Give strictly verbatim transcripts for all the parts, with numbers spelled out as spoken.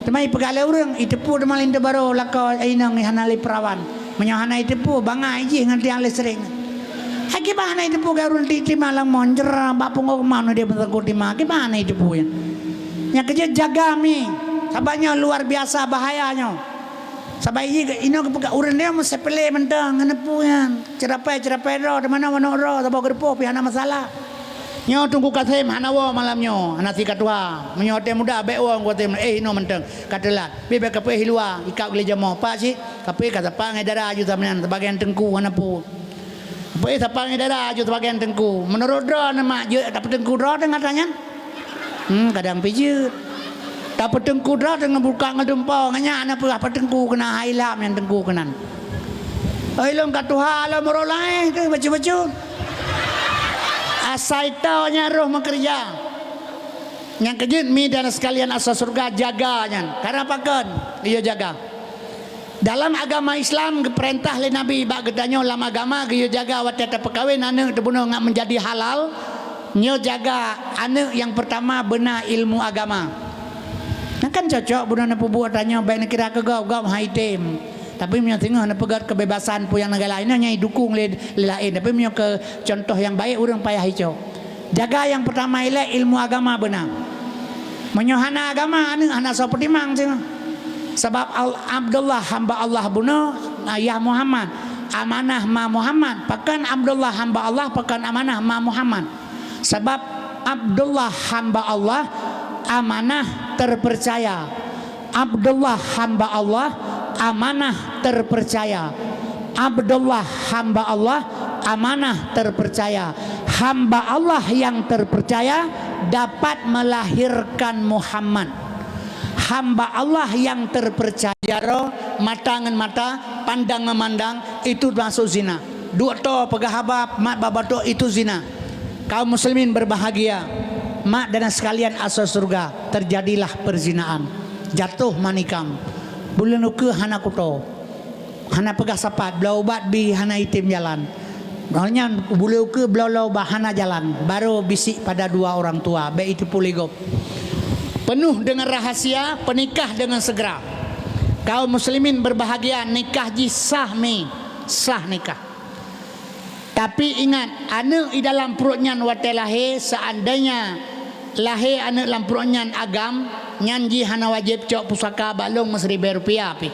Teuma ipeugah lé ureuëng, iteupeue teuma linto barô lakoe inong hana lé peurawan. Meunyoe hana iteupeue, bangai jih ngon tiang listrik. Hai kiban hana iteupeue gaya ureuëng ti-, tima lam mon jera bak punggong ma nyoe dia beutangkot tima. Kiban hana iteupeue nyan. Nyang keujeuet jaga mi. Sabab nyoe luar biasa bahaya nyoe. Sabab iji inoe geupeugah ureuëng dia meusepele mantong ngon neupeu nyan. Ceurapai-ceurapai droe, di mana manok droe, saboh geureupoh pih hana masalah. Nyoe Teungku Kasem hana woe malam nyoe, hana sika tuha. Meunyoe watée muda bék woe Teungku Kasem, eh inoe mantong, ka teulat. Pih bék kapeue luwa, ikab lé jamoe. Pak cit, kapeue ka sapa ngai dara aju samenan, sabagian teungku hana peue. Kapeue sapa ngai dara aju sabagian teungku. Meunurot droe neumak jeuet tapeuteungku droe teungoh tanyan. Hmm, kadang pih jeuet. Tapeuteungku droe teungoh buka ngon dumpo, ngon nyan na peugah pateungku keunan, hai lam nyang teungku keunan. Oi lôn ka tuha lôn meurolae keu bacut-bacut. Asai tao nyan roh meukeureuja. Nyang keujeuet mi dan sekalian asai syeuruga jaga nyan. Karena pakon? Geuyue jaga. Dalam agama Islam geupeurintah lé Nabi bak geutanyoe lam agama geuyue jaga watée tapeukawen aneuëk teubunoe ngat meunjadi halal, nyoe jaga aneuëk nyang peurtama beuna ilmu agama. Nyan kan cocok bunoe neupeubuet tanyoe bék neukira keu gob-gob hai tem. Tapi meunyoe singoh neupeugét keubebasan peue nyang lagée laén nyan idukong lé, lé laén. Tapi meunyoe keu contoh nyang baik ureuëng payah icok. Jaga nyang peurtama ilée ilmu agama beuna. Meunyoe hana agama, aneuëk hana soe peutimang singoh. Sabab Al-, Abdullah hamba Allah bunoe, ayah Muhammad, amanah ma Muhammad. Pakon Abdullah hamba Allah, pakon amanah ma Muhammad. Sabab Abdullah hamba Allah, amanah terpercaya. Abdullah hamba Allah, amanah terpercaya. Abdullah hamba Allah, amanah terpercaya. Hamba Allah yang terpercaya dapat melahirkan Muhammad. Hamba Allah yang terpercaya, ro mata ngon mata, pandang memandang, itu termasuk zina. Duek toe peugah haba mat bak batuk, itu zina. Kaum muslimin berbahagia, mak dan sekalian asai syeuruga, terjadilah perzinaan. Jatuh manikam. Buleuen ukeue hana kuto. Hana peugah sapat, bloe ubat bi hana item jalan. Nyan buleuen ukeue bloe-bloe ubat hana jalan. Baru bisik pada dua orang tua, bék itu puléh gob. Penuh dengan rahasia, penikah dengan segera. Kaum muslimin berbahagia, nikah jih sah mi, sah nikah. Tapi ingat, aneuëk di dalam pruet nyan watée lahé, seandainya lahé aneuëk lam pruet nyan agam, nyan jih hana wajéb cok pusaka bak lôn meusiribée rupiah pih.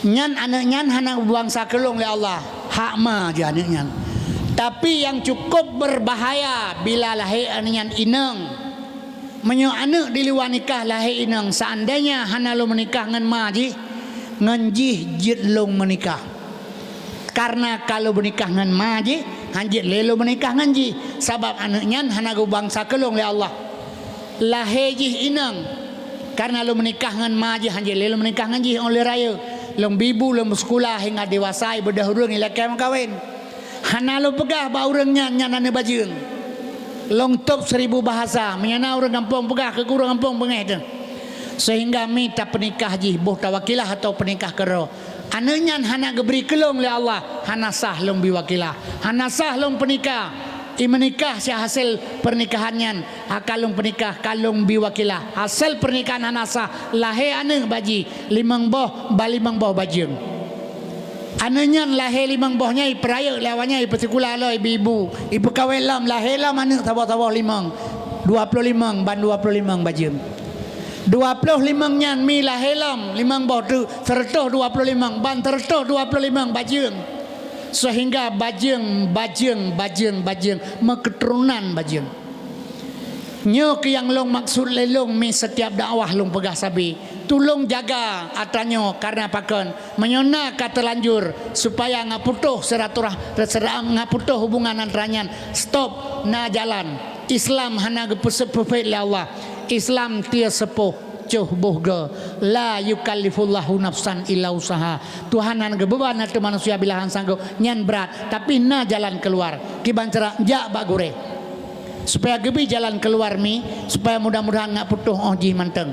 Nyan aneuëk nyan hana geubuangsa keu lôn lé Allah, hak ma jih aneuëk nyan. Tapi nyang cukup berbahaya bila lahé aneuëk nyan inong. Meunyoe aneuëk di luwa nikah lahé inong, seandainya hana lôn meunikah ngon ma jih, ngon jih jeuet lôn meunikah. Karena ka lôn meunikah ngon ma jih, han jeuet lé lôn meunikah ngon jih, sabab aneuëk nyan hana geubansa keu lôn lé Allah. Lahé jih inong, karena lôn meunikah ngon ma jih, han jeuet lé lôn meunikah ngon jih óh lheueh rayeuk. Lôn bi bu, lôn meuseukula hingga dewasa, ibeudôh ureuëng ilakée meukawen. Hana lôn peugah bak ureuëng nyan, nyan aneuëk bajeueng. Lôn tôb seribu bahasa, meunyoe na ureuëng gampông peugah keu ureuëng gampông beungéh teuh. Sehingga mi tapeunikah jih boh tawakilah atawa peunikah keudroe. Aneuëk nyan hana geubri keu lôn lé Allah, hana sah lôn bi wakilah. Hana sah lôn peunikah. I meunikah si hasé pernikahan nyan, ha ka lôn peunikah, ka lôn bi wakilah. Hasé pernikahan hana sah, lahé aneuëk bak jih, limong boh, ba limong boh bajeueng. Aneuëk nyan lahé limong boh nyan ipeurayeuk lé awak nyan, ipeuseukula lom, ibi bu, ipeukawén lom, lahé lom aneuëk saboh-saboh limong, dua ploh limong ban dua ploh limong bajeueng. Dua ploh limong nyan mi lahé lom limong boh teuk, seureutôh dua ploh limong ban seureutôh dua ploh limong bajeueng. Seuhingga bajeueng, bajeueng, bajeueng, bajeueng, meukeuteurunan bajeueng. Nyoe keuh nyang lôn maksud lé lôn mi setiap dakwah lôn peugah sabe. Tulông jaga atra nyoe, karena pakon? Meunyoe na ka teulanjur, supaya ngat putôh silaturah-, sira-, ngat putôh hubungan atra nyan, stop, na jalan. Islam hana geupeuseupeuphét lé Allah. Islam tiep seupôh, coh boh goe. La yukallifullahu nafsan illa usaha. Tuhan hana geubeuban ateueh manusia bila han sanggob. Nyan brat, tapi na jalan keuluar. Kiban cara? Jak bak gurée. Supaya geubri jalan keuluar mi, supaya mudah-mudahan ngat putôh óh jih mantong.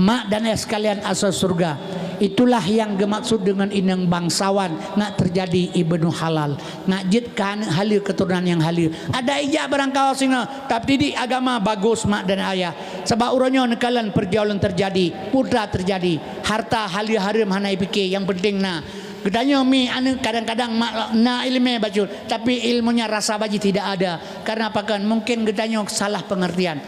Mak dan ayah sekalian asai syeuruga, Itulah nyang geumaksud deungon inong bangsawan, nak teujadi ibnu halal, nak jeuet keu aneuk haleue, keuturonan nyang haleue. Adak ijak barangkaho singoh, tapi didik agama bagus mak dan ayah. Sabab uroe nyoe neukalon pergaulan teujadi, putra teujadi, harta haleue hareuem hana ipike, nyang penting na. Geutanyoe mi aneuk kadang-kadang mak na ileumèe bacut, tapi ilmunya rasa bajih tidak ada. Karena apa kan? Mungkin geutanyoe salah pengertian.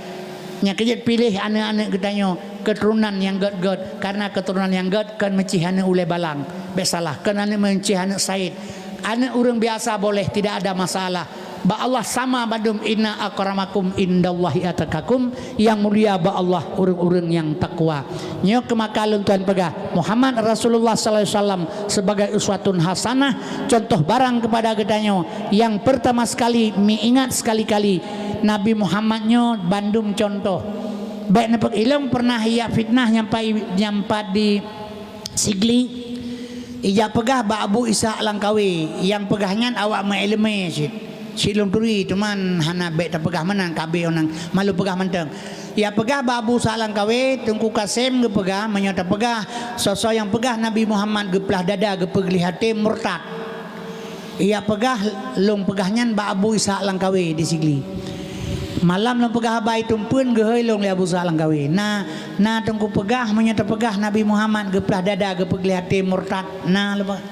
Nyang keujeuet piléh aneuk-aneuk geutanyoe keuturonan nyang gèt-gèt, karena keuturonan nyang gèt kon meucih aneuk ulèe balang. Bèk salah, kon aneuk meucih aneuk said. Aneuk ureueng biasa boleh, tidak ada masalah. Bak Allah sama bandum, inna akramakum indallahi atqakum, nyang mulia bak Allah ureueng-ureueng nyang takwa. Nyoe keuh maka lôn tuan peugah, Muhammad Rasulullah sallallahu alaihi wasallam sebagai uswatun hasanah, contoh barang kepada geutanyoe. Nyang pertama sekali, mi ingat sekali-kali, Nabi Muhammad nyoe bandum contoh. Bèk neupeu-, ilong pernah ijak fitnah nyampai, nyampat di Sigli. Ijak peugah bak Abu Ishaq Langkawi, nyang peugah nyan awak meuileumèe cit. Cit lôn turi, teuma hana bèk tapeugah meunan, ka abéh ngon malu peugah mantong. Ijak peugah bak Abu Ishaq Langkawi, Teungku Kasem geupeugah, meunyoe tapeugah, soe-soe nyang peugah Nabi Muhammad geuplah dada, geupeugleh até, murtad. Ijak peugah, lôn peugah nyan bak Abu Ishaq Langkawi di Sigli. Malam lôn peugah haba i Tumpeuen, geuhôi lôn lé Abu Ishaq Langkawi. Na, na Teungku peugah, meunyoe tapeugah Nabi Muhammad geuplah dada, geupeugleh até, murtad. Na lôn peugah.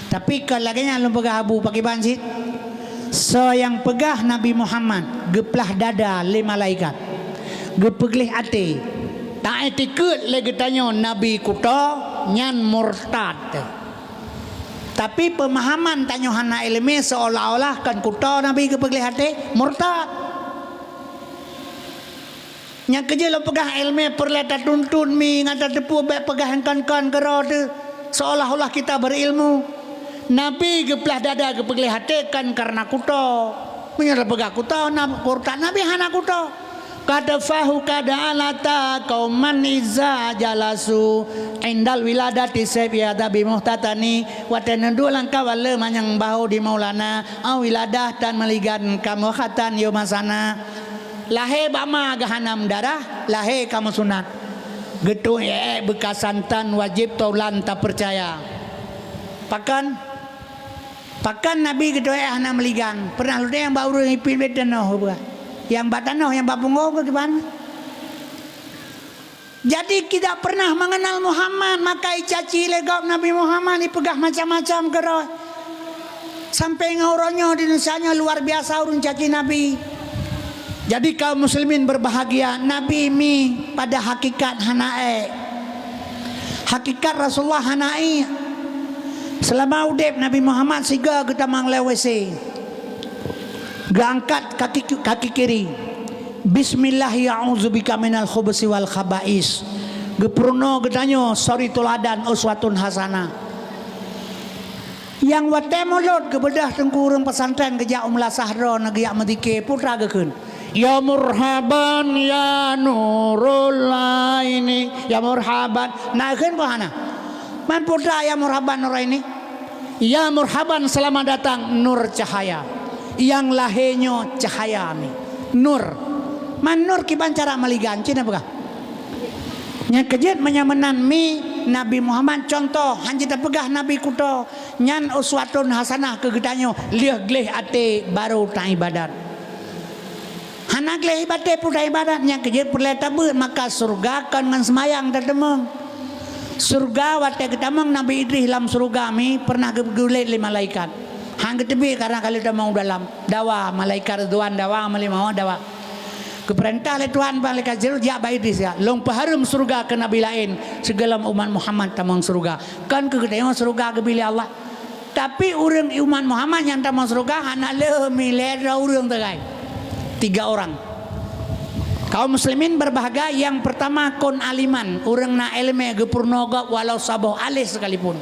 Tapi kon lagèe nyan lôn peugah Abu, pakriban cit? Soe nyang peugah Nabi Muhammad geuplah dada lé malaikat, geupeugleh até, taiktikeuet lé geutanyoe Nabi kuto, nyan murtad. Tapi peumahaman tanyoe hana ileumèe, seolah-olah kon kuto Nabi geupeugleh até, murtad. Nyang keujeuet lôn peugah, ileumèe peureulèe tatuntut mi ngon tateupeue, bèk peugah nyang kon-kon keudroe teuh, seolah-olah kita berilmu. Nabi geuplah dada, geupeugleh até kon kareuna kuto. Meunyoe tapeugah kuto, na murtad, Nabi hana kuto. Qad fahu qad alata qauman iza jalasu indal wiladati saif yada bi muhtatani. Watèe neuduek lam kawala manyang bahu di maulana, au wiladah tan meuligan kamoe khatan yôh masana. Lahé bak ma geuhanam darah, lahé kamoe sunat. Geutuek ék beuka santan wajéb taulan tapeucaya. Pakon? Pakon Nabi geutuek ék hana meuligan? Pernah lôn tanyong bak ureueng ipit bak tanoh, bukan? Nyang bak tanoh, nyang bak punggong keu kiban? Jadi, tidak pernah mengenal Muhammad, maka icaci lé gob Nabi Muhammad, ipeugah macam-macam keudroe. Sampai ngon uroe nyoe di Indonesia nyoe luar biasa ureueng caci Nabi. Jadi, kaum muslimin berbahagia, Nabi mi pada hakikat hana ék. Hakikat Rasulullah hana ék. Seulama udép Nabi Muhammad sigoe geutamong lé W C. Geuangkat kaki, kaki kiri. Bismillah, ya a'udzubika minal khubusi wal khaba'is. Geupeurunoe geutanyoe suri teuladan uswatun hasanah. Nyang watèe mulod geubeudôh teungku ureueng pesantren geujak u meulasah droe na geujak meudzikir, putra geukheun, "Ya murhaban ya nurul aini, ya murhaban." Na kheun peue hana? Man putra ya murhaban nur aini? Ya murhaban, selamat datang nur cahaya. Nyang lahé nyoe cahaya mi. Nur. Man nur kiban cara meuligan, cit na peugah. Nyang keujeuet meunyoe meunan mi Nabi Muhammad contoh, han jeuet tapeugah Nabi kuto. Nyan uswatun hasanah keu geutanyoe, lheueh gleh até barô taibadat. Hana gleh até pun taibadat, nyang keujeuet peureulèe tabeuet, maka syeuruga kon ngon seumayang tateumeung. Syeuruga watèe geutamong Nabi Idris lam syeuruga mi pernah geu-, geugulét lé malaikat. Han geuteubiet karena ka lheueh tamong u dalam. Dawa, malaikat Ridwan dawa, malaikat Maut dawa. Geupeurintah lé Tuhan malaikat Jibril, "Jak bak Idris, ya. Lôn peuhareuem syeuruga keu nabi laén, sigohlom umat Muhammad tamong syeuruga." Kon keu geutanyoe syeuruga geubri lé Allah. Tapi ureueng umat Muhammad nyang tamong syeuruga hana lheueh mi, lhèe droe ureueng sagai. Tiga orang. Kaum muslimin berbahagia, nyang peurtama kon aliman, ureueng na ileumèe geupeurunoe gob walau saboh aléh sekalipun.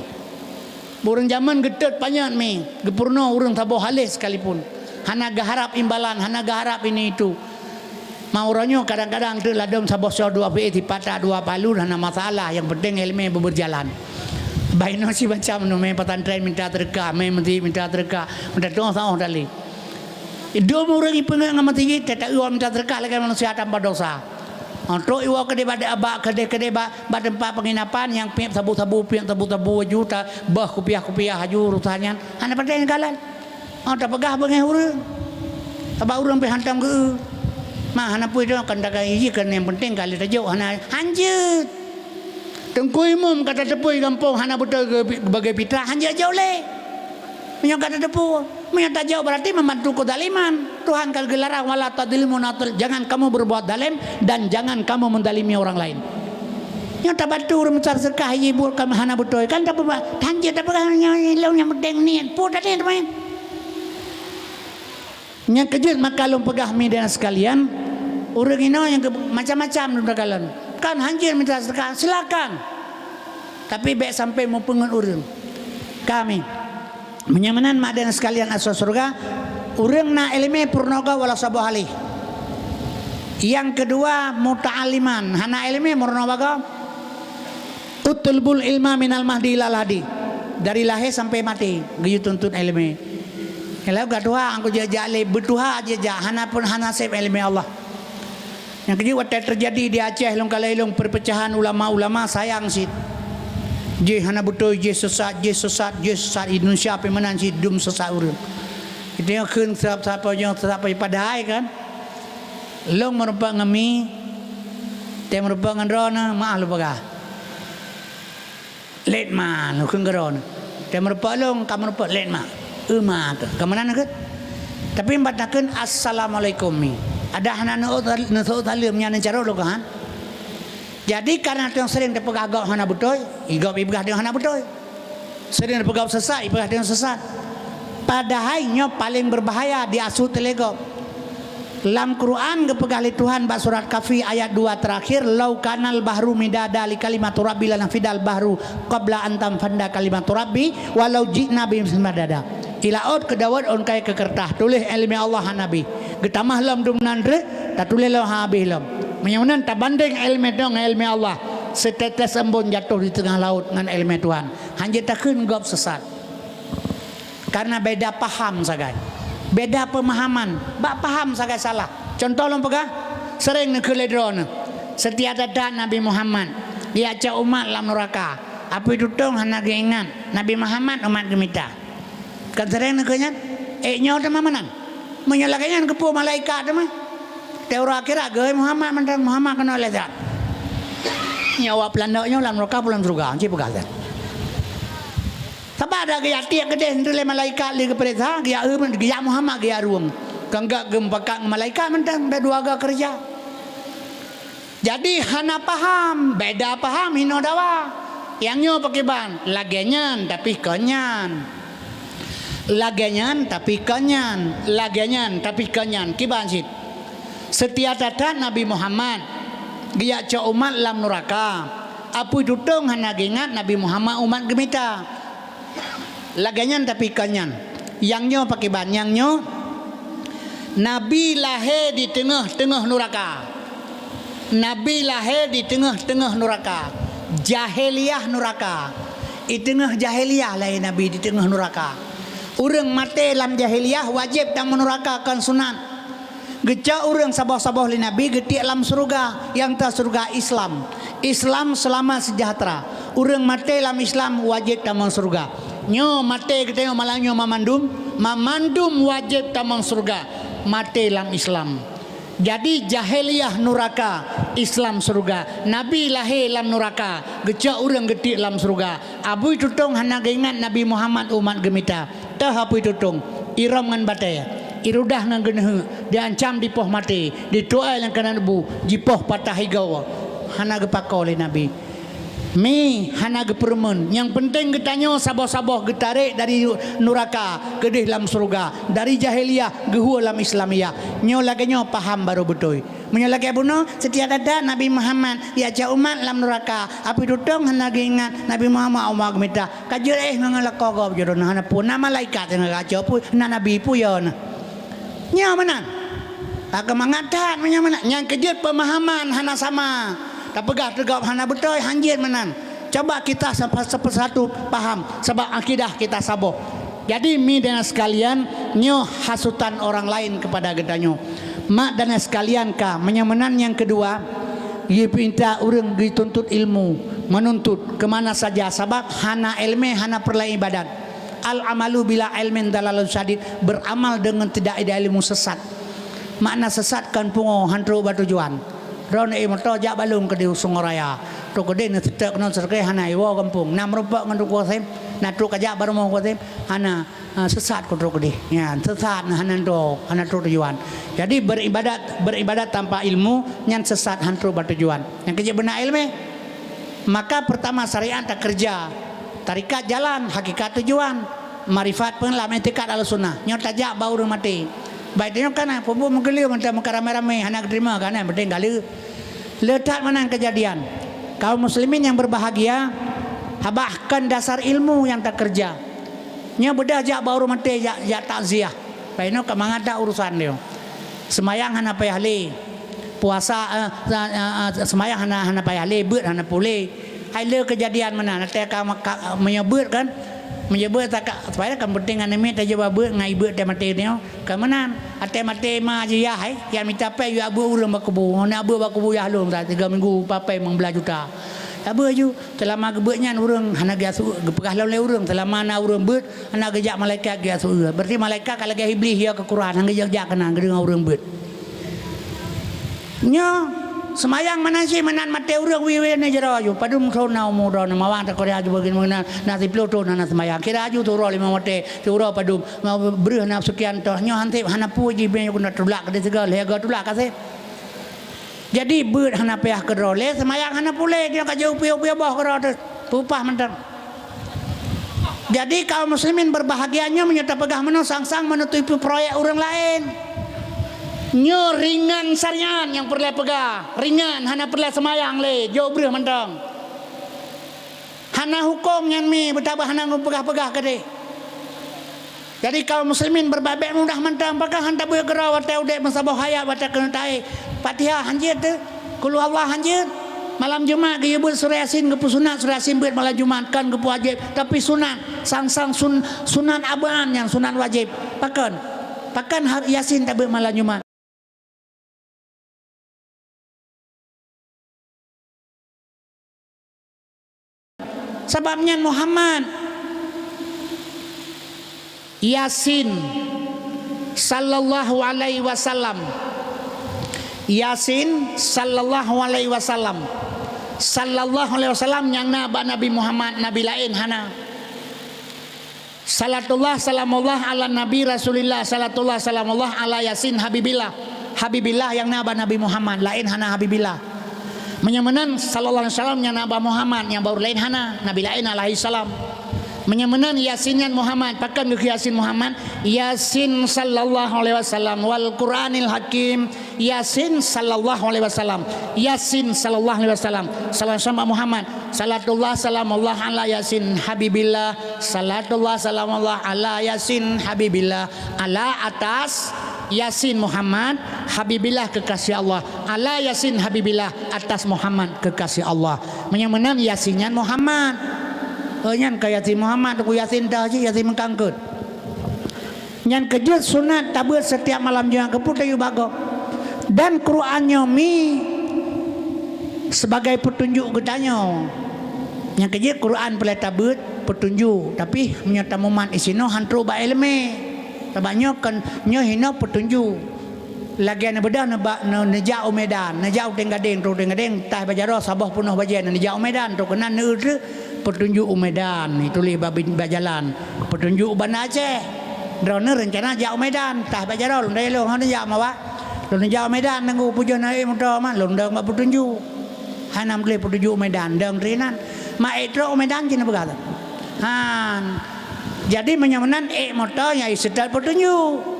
Ureueng jameun geutot panyöt mi, geupeurunoe ureueng saboh aléh sekalipun. Hana geuharab imbalan, hana geuharab ini itu. Ma uroe nyoe kadang-kadang teuk ladôm saboh soe dua peuet, sipatak dua palu, hana masalah, nyang penting ileumèe beubeurjalan. Bah inoe si macam nyoe, mé pesantren minta seudeukah, mé meuseujid minta seudeukah, minta tueng saoh tali. Dum ureueng ipeungeut ngon meuseujid, teuta iwoe minta seudeukah lagèe manusia tanpa dosa. Oh, trok iwoe keudeh bak, bak keudeh-keudeh bak, bak teumpat penginapan nyang piep sabu-sabu, piep sabu-sabu aju, ta-, beuh kupiah-kupiah aju urusan nyan. Hana patéh neukalon. Oh, tapeugah beungéh ureuëng. Sabab ureuëng pih hantom geu-eu. Ma, hana peue tu, kan takai iji, kan nyang penting kali tajok, hana hanjeuet. Teungku Imum ka tateupeue gampông hana beutôi ge-, bagée fitrah, hanjeuet jok lé. Meunyoe ka tateupeue, meunyoe tajok berarti membantu kezaliman. Tuhan ka geularang, "Wala tadzlimu wa la tudzalam." Jangan kamu berbuat zalim dan jangan kamu menzalimi orang lain. Nyoe tabantu ureuëng meusadeukah, ibu ka hana beutôi, kan tapeugah, hanjeuet tapeugah, nyoe ilong nyang penting niet. Peue tadi teuma? Nyang keujeuet maka lôn peugah, mi dan sekalian, ureuëng inoe nyang ke-, macam-macam lôn takalon. Kan hanjeuet mita seudeukah, silakan. Tapi bék sampai meupeungeut ureuëng. Kami, meunyoe meunan mak dan sekalian asoe syeuruga, ureuëng na iéleumé peurunoe gob walau saboh halih. Nyang keudua, muta'alliman, hana iéleumé meurunoe bagoe. Utlubul ilma minal mahdi ilal lahdi. Dari lahé sampai maté, geuyue tuntut iéleumé. Kalau ka tuha, angku jijak lé, beutuha jijak, hana pun, hana sép iéleumé Allah. Nyang keujeuet watée teujadi di Aceh, lôn kalon ilong perpecahan ulama-ulama, sayang cit. Jih hana beutôi, jih sesat, jih sesat, jih sesat. Indonesia pih meunan cit, dum sesat ureuëng. Itu nyang kheun sapa-sapa nyoe, sesat padahai kan. Lôn meurumpok ngon mi, tée meurumpok ngon droeneuh, maah lôn peugah. Lét ma, lôn kheun keu droeneuh. Tée meurumpok lôn, ka meurumpok lét ma. Eu ma keuh. Ka meunan keuh. Tapi ban takheun, "Assalamualaikum, mi." Adak hana neuôt, neuseuôt saleuem nyan neucarông lôn keuhan. Jadi, kareuna teuh sering teupeugah gob hana beutôi, i gob ipeugah teuh hana beutôi. Sering teupeugah sesat, ipeugah teuh sesat. Padahai nyoe paleng beubahaya diasuh teuh lé gob. Lam Quran geupeugah lé Tuhan bak surat Kahfi ayat dua teurakhier, "Lau kanal bahru midada li kalimati rabbi lanafidal bahru qabla an tanfada kalimatu rabbi walau ji'na bimithlihi madada." I laôt keu daweuet ôn kayée keu keureutah, tuléh iéleumé Allah hana bih. Geutamah lom dum nan reueh, tatuléh lom hana bih lom. Meunyoe meunan tabandeng iéleumé droe ngon iéleumé Allah, seuteutes embôn jatoh di teungoh laôt ngon iéleumé Tuhan. Hanjeuet takheun gob sesat. Karena beda paham sagai. Beda pemahaman. Bak paham sagai salah. Contoh lôn peugah, sering neukheun lé droeneuh. Seutia that-that Nabi Muhammad, geujak cok umat lam nuraka. Apui tutong hana geuingat Nabi Muhammad umat geumita. Kan sering neukheun nyan? Eh, nyoe teuma meunan. Meunyoe lagée nyan keupeue malaikat teuma? Teuh uroe akhirat geuhôi Muhammad mantong, Muhammad keunoe lé that. Nyoe awak peulandok nyoe lam nuraka peue lam syeuruga, ci peugah that. Sabab ada geujak tiek keudeh lé malaikat lé geupeuriksa, geujak eu, geujak Muhammad geujak rueng. Kan gak geumupakat ngon malaikat mantong, dah dua ga keureuja. Jadi hana paham, beda paham hinoe dawa. Nyang nyoe pakriban, lagée nyan tapi kon nyan. Lagée nyan tapi kon nyan, lagée nyan tapi kon nyan, kiban cit. Seutia that-that Nabi Muhammad, geujak cok umat lam nuraka. Apui tutong hana geuingat Nabi Muhammad umat geumita. Lagée nyan tapi kon nyan. Nyang nyoe pakriban, nyang nyoe Nabi lahé di teungoh-teungoh nuraka. Nabi lahé di teungoh-teungoh nuraka. Jahiliyah nuraka. I teungoh jahiliyah lahé Nabi di teungoh nuraka. Ureuëng maté lam jahiliyah wajéb tamong nuraka kon sunat. Geucok ureuëng saboh-saboh lé Nabi geutiek lam syeuruga, nyang teuh syeuruga Islam. Islam seulamat seujahteura. Ureuëng maté lam Islam wajéb tamong syeuruga. Nyoe maté geutanyoe malam nyoe mamandum, mamandum wajéb tamong syeuruga. Maté lam Islam. Jadi jahiliyah nuraka, Islam syeuruga. Nabi lahé lam nuraka, geucok ureuëng geutiek lam syeuruga. Apui tutong hana geuingat Nabi Muhammad umat geumita. Teuh apui tutong, irôm ngon batée, irudah ngon geuneuheuk, diancam dipoh maté, dituai lam keunan bu, jipoh patah igoe. Hana geupako lé Nabi. Mi hana geupeureumeun. Nyang peunteng geutanyoe saboh-saboh geutarek dari nuraka keudeh lam syeuruga, dari jahiliyah geuhue lam Islamiyah. Nyoe lagée nyoe paham barô beutôi. Meunyoe lagée bunoe, seutia that-that Nabi Muhammad, ya cok umat lam nuraka, apui tutong hana geuingat Nabi Muhammad umat geumita. Ka jeuet éh ngon lakoe gob jih droeneuh hana peue, na malaikat nyang geucok peue, na nabi peue yo na. Nyoe meunan. Ka keumangat that meunyoe meunan. Nyang keujeuet peumahaman hana sama. Tapeugah teugob hana beutôi, hanjeuet meunan. Coba kita sapa-, sapa-satu paham, sabab akidah kita saboh. Jadi, mi dan sekalian, nyoe hasutan orang lain kepada geutanyoe. Mak dan sekalian ka, meunyoe meunan nyang keudua, Jipinta ureuëng jituntut ilmu, menuntut ke mana saja, sabab hana ilmu hana peureulée ibadat. Al-amalu bila ilmin dalalun syadid, beramal dengan tidak ada ilmu sesat. Makna sesat kan pungo han trok bak tujuan. Droeneuh moto jak balong keudeh Sungai Raya. Trok keudeh neuseutôt keunoe seutôt hana iwoe gampông. Na meurumpok ngon Teungku Qasim, na trok kajak bak rumoh Teungku Qasim, hana. Ah, sesat keu trok keudeh. Nyan, sesat, nah, hana trok, hana trok tujuan. Jadi, beribadat, beribadat tanpa ilmu, nyan sesat, han trok bak tujuan. Nyang keuh jeuet beuna ilmu. Maka, pertama syariat takeureuja. Tarekat jalan, hakikat tujuan. Makrifat pun lam iktikad Ahlussunnah. Nyoe tajak bak ureuëng maté. Baik nyoe kan, ah, peubuet meugeuleu mantong meukaramé-ramé, hana geuterima kan, ah, penting galeue. Le that meunan keujadian. Kaum muslimin nyang berbahagia, bahkan dasar ilmu nyang takeureuja. Nyoe beudôh jak bak ureuëng maté, jak, jak takziah. Bah inoe ka mangat that urusan nyoe. Seumayang hana payah lé. Puasa, eh, eh, eh, seumayang hana, hana payah lé, beuet hana puléh. Hai le keujadian meunan, watée ka, ka, meunyoe beuet kan, meunyoe beuet tak, supaya kan penting aneuk miet tajak bak beuet ngon ié beuet watée maté nyoe. Ka meunan, watée maté ma jiyah, hai, nyang mita péng yue beuet ureuëng bak kubu. Ngon beuet bak kubu yah lôn, tiga minggu, empat péng, limong belas juta. Yue beuet ju. Seulama geubeuet nyan ureuëng hana geujak su-, geupeugah lom lé ureuëng, seulama na ureuëng beuet, hana geujak malaikat geujak su-, berarti malaikat ka lagée Iblih ya keu Quran, hana geujak-jak keunan geudeungoe ureuëng beuet. Nyoe seumayang meunan cit meunan maté ureuëng wie-wie nyoe jaroe aju, padum thon na umu droeneuh mawang takoria aju bagi meunan na siplôh thon hana seumayang. Kira aju tu uroe limong maté, tu uroe padum, breuh na seukian thon, nyoe han sép hana peue jih bèk nyoe keuneuk tulak keudeh sigoe, lhée goe tulak ka sép. Jadi beuet hana payah keudroe lé, seumayang hana puléh, nyoe ka jeuet upiôh-upiôh boh keudroe teuh, peupah mantong. Jadi kaum muslimin berbahagia nyoe meunyoe tapeugah meunoe sang-sang menutupi proyek ureuëng laén. Nyoe ringan syariat nyang peureulée peugah, ringan hana peureulée seumayang lé, jok breuh mantong. Hana hukôm nyan mi beutabah hana geupeugah-peugah keudeh. Jadi kaum muslimin beubabek mudah mantong, pakon han tabeuet keudroe watée udeb meusaboh hayat watée keuneuk taéh. Fatihah han jeuet teuh, Qul Huwallah han jeuet. Malam Jumat geuyue beuet surah Yasin geupeusunat, surah Yasin beuet malam Jumat kon geupeuwajéb, tapi sunat, sang-sang sun-, sunat abaan nyang sunat wajéb. Pakon? Pakon ha-, Yasin tabeuet malam Jumat? Sabab nyan Muhammad Yasin sallallahu alaihi wasallam. Yasin sallallahu alaihi wasallam. Sallallahu alaihi wasallam nyang na bak Nabi Muhammad, nabi laén hana. Salatullah salamullah ala Nabi Rasulillah, salatullah salamullah ala Yasin Habibillah. Habibillah nyang na bak Nabi Muhammad, laén hana Habibillah. Meunyoe meunan sallallahu alaihi wasallam nyang na bak Muhammad, nyang baru laén hana, nabi laén alaihi salam. Meunyoe meunan Yasin nyan Muhammad, pakon geukheun Yasin Muhammad? Yasin sallallahu alaihi wasallam wal Qur'anil Hakim. Yasin sallallahu alaihi wasallam. Yasin sallallahu alaihi wasallam. Salam sama Muhammad. Salatullah salamullah ala Yasin Habibillah. Salatullah salamullah ala Yasin Habibillah. Ala atas Yasin Muhammad Habibillah kekasih Allah. Ala Yasin Habibillah atas Muhammad kekasih Allah. Meunyoe meunan Yasin nyan Muhammad. Oh nyan ka Yasin Muhammad, Teungku Yasin dah cit, Yasin meukangkeut. Nyan keuh jeuet sunat tabeuet setiap malam Jumat keupeue tayue bak gob. Dan Quran nyoe mi sebagai peutunjuk geutanyoe. Nyan keuh jeuet Quran peureulée tabeuet peutunjuk, tapi meunyoe tamumat disinoe han trok bak iéleumé. Sabab nyoe kon, nyoe hinoe peutunjuk. Lagée neubeudôh neuba-, neu-, neujak u Medan, neujak u Teuing Gadeng, trok u Teuing Gadeng, taih bak jaroe saboh peunoh bajée, neujak u Medan, trok keunan neueu treuk peutunjuk u Medan, ituléh bak bin-, bak jalan, peutunjuk u Banda Aceh. Droeneuh reuncana jak u Medan, taih bak jaroe, lôn dayah lôn, hana jak mawah. Lôn jak u Medan, nunggu pujoh na ék moto man, lôn dong bak peutunjuk. Hana meutuléh peutunjuk u Medan, dong teuh inan. Ma ék trok u Medan cit neupeugah. Han. Jadi meunyoe meunan ék moto nyang iseutôt peutunjuk.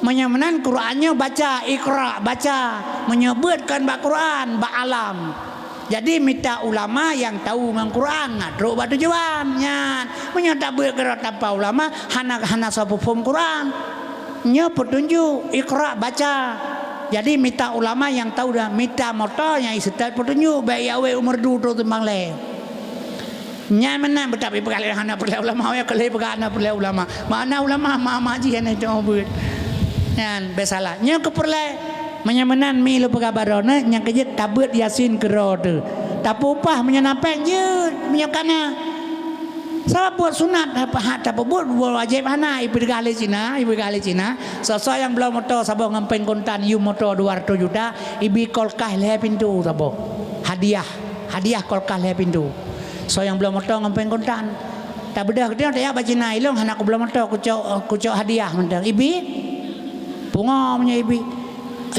Meunyoe meunan Quran nyoe baca, iqra, baca. Meunyoe beuet kon bak Quran, bak alam. Jadi mita ulama nyang tahu ngon Quran, na trok bak tujuan nyan. Meunyoe tabeuet keudroe tanpa ulama, hana, hana soe peuphom Quran. Nyoe peutunjuk, iqra, baca. Jadi mita ulama nyang tahu dah, mita moto nyang iseutôt peutunjuk, bék awai umeurdu trok timbang lé. Nyan meunan beutabi peugah lé hana peureulée ulama, ya keu lé peugah hana peureulée ulama. Mana ulama ma-, ma jih hana cuma beuet. Nyan bék salah. Nyoe keu peureulée Meunyoe meunan mi lôn peugah baroe nyoe, nyang keujeuet tabeuet Yasin keudroe teuh. Tapeupah meunyoe na péng jeuet, meunyoe ka na. Sabab buet sunat hak tapeubuet, buet wajéb hana. Ipeugah lé Cina, ipeugah lé Cina, soe-soe nyang bloe moto saboh ngon péng kontan, yum moto dua ratus juta, ibi kulkas lhèe pintoe saboh. Hadiah, hadiah kulkas lhèe pintoe. Soe nyang bloe moto ngon péng kontan. Tabeudôh geutanyoe tajak bak Cina, ilôn hana kubloe moto, kucok, kucok hadiah mantong. Ibi? Pungo meunyoe ibi.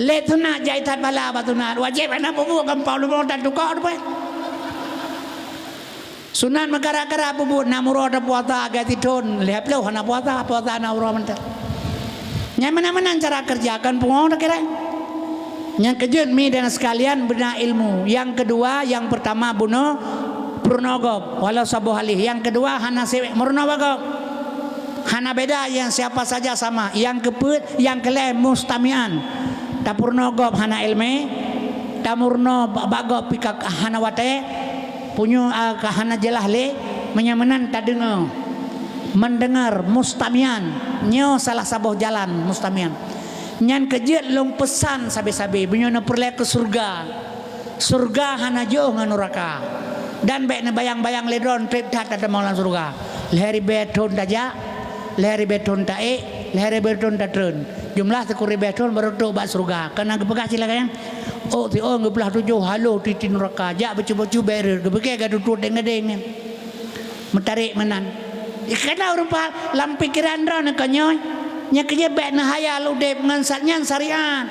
Lé sunat jai that bala bak sunat. Wajéb hana peubuet gampông lubong tan tukok tu pih. Sunat meukara-kara peubuet, na meurunoe puasa agak sithon, lhèe ploh hana puasa, puasa na uroe mantong. Nyang meunan-meunan cara kerja, kon pungo takira. Nyang keujeuet mi dan sekalian beuna ilmu. Yang kedua, yang pertama bunoe peurunoe gob, walau saboh halih. Yang kedua hana sewek meurunoe bak gob. Hana beda, yang siapa saja sama. Yang keupeuet, yang keulhèe mustamian. Tapeurunoe gob hana ilmu, tameurunoe bak, bak gob pih ka hana watèe, punyueng, ah, ka hana jeulaih lé, meunyoe meunan tadeungoe. Mendengar, mustamian, nyoe salah saboh jalan mustamian. Nyan keujeuet lôn peusan sabe-sabe, meunyoe neupeureulèe keu syeuruga. Syeuruga hana jiôh ngon nuraka. Dan bèk neubayang-bayang lé droe trép that tateumé lam syeuruga. Lhèe ribèe thon tajak, lhèe ribèe thon taék, lhèe ribèe thon tatreun. Jumlah sikureueng ribèe thon barô trôk bak syeuruga. Kana geupeugah cit lagèe nyan, ôk siôn geuplah tujoh haloh tiep-tiep nuraka. Jak bacut-bacut bèk rhot, geupike ka tutuet deng-deng nyan. Meutarek meunan. Kana ureueng paham, lam pikeran droeneuh ka nyoe, nyang keujeuet bèk neuhayal udép ngon sa-, nyan syariat.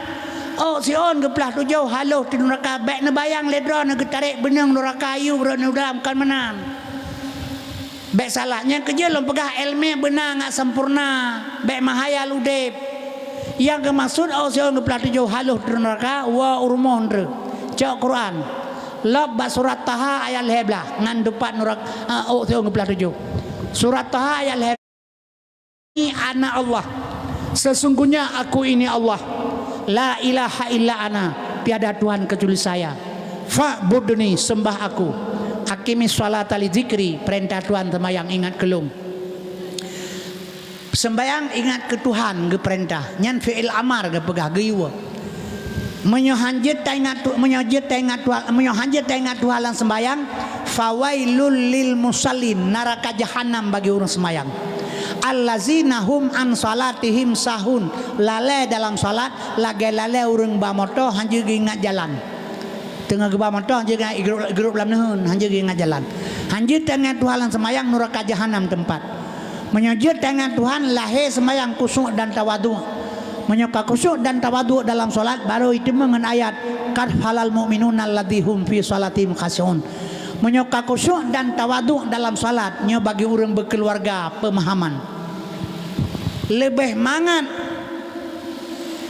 Ôk siôn geuplah tujoh haloh tiep nuraka, bèk neubayang lé droeneuh geutarek beuneueng nuraka yub rot u dalam, kon meunan. Bèk salah, nyang keujeuet lôn peugah, èleumèe beuna ngat sampoereuna, bèk meuhayal udép. Nyang geumaksud ôk siôn geuplah tujoh haloh tiep nuraka, woe u rumoh ndeuh. Cok Quran. Lôb bak surat Taha ayat lhèe blah, ngon dupat nurak, eh, ôk siôn geuplah tujoh. Surat Taha ayat lhèe, "Ana Allah. Sesungguhnya aku ini Allah. La ilaha illa ana. Tiada Tuhan kecuali saya. Fa'budni, sembah aku. Aqimis sholata li dzikri, perintah Tuhan seumayang ingat keu lôn." Seumbayang ingat keu Tuhan geupeurintah, nyan fi'il amar geupeugah geuyue. Meunyoe han jeuet taingat Tu-, meunyoe jeuet taingat Tuhan, meunyoe han jeuet taingat Tuhan lam seumbayang, fawailul lil musallin, naraka jahanam bagi ureuëng seumbayang. Allazina hum an salatihim sahun, lalai dalam salat lagée lalai ureuëng ba moto han jeuet geuingat jalan. Teungoh geuba moto han jeuet geuingat grup, grup lam neuheun, han jeuet geuingat jalan. Han jeuet taingat Tuhan lam seumbayang, nuraka jahanam teumpat. Meunyoe jeuet taingat Tuhan, lahé seumayang khusyuk dan tawadhu. Meunyoe ka khusyuk dan tawadhu dalam salat, barô jiteumeung ngon ayat, "Qad aflahal mu'minuna alladzina hum fi shalatihim khasyi'un." Meunyoe ka khusyuk dan tawadhu dalam salat, nyoe bagi ureuëng beukeuluwarga peumahaman. Leubeh mangat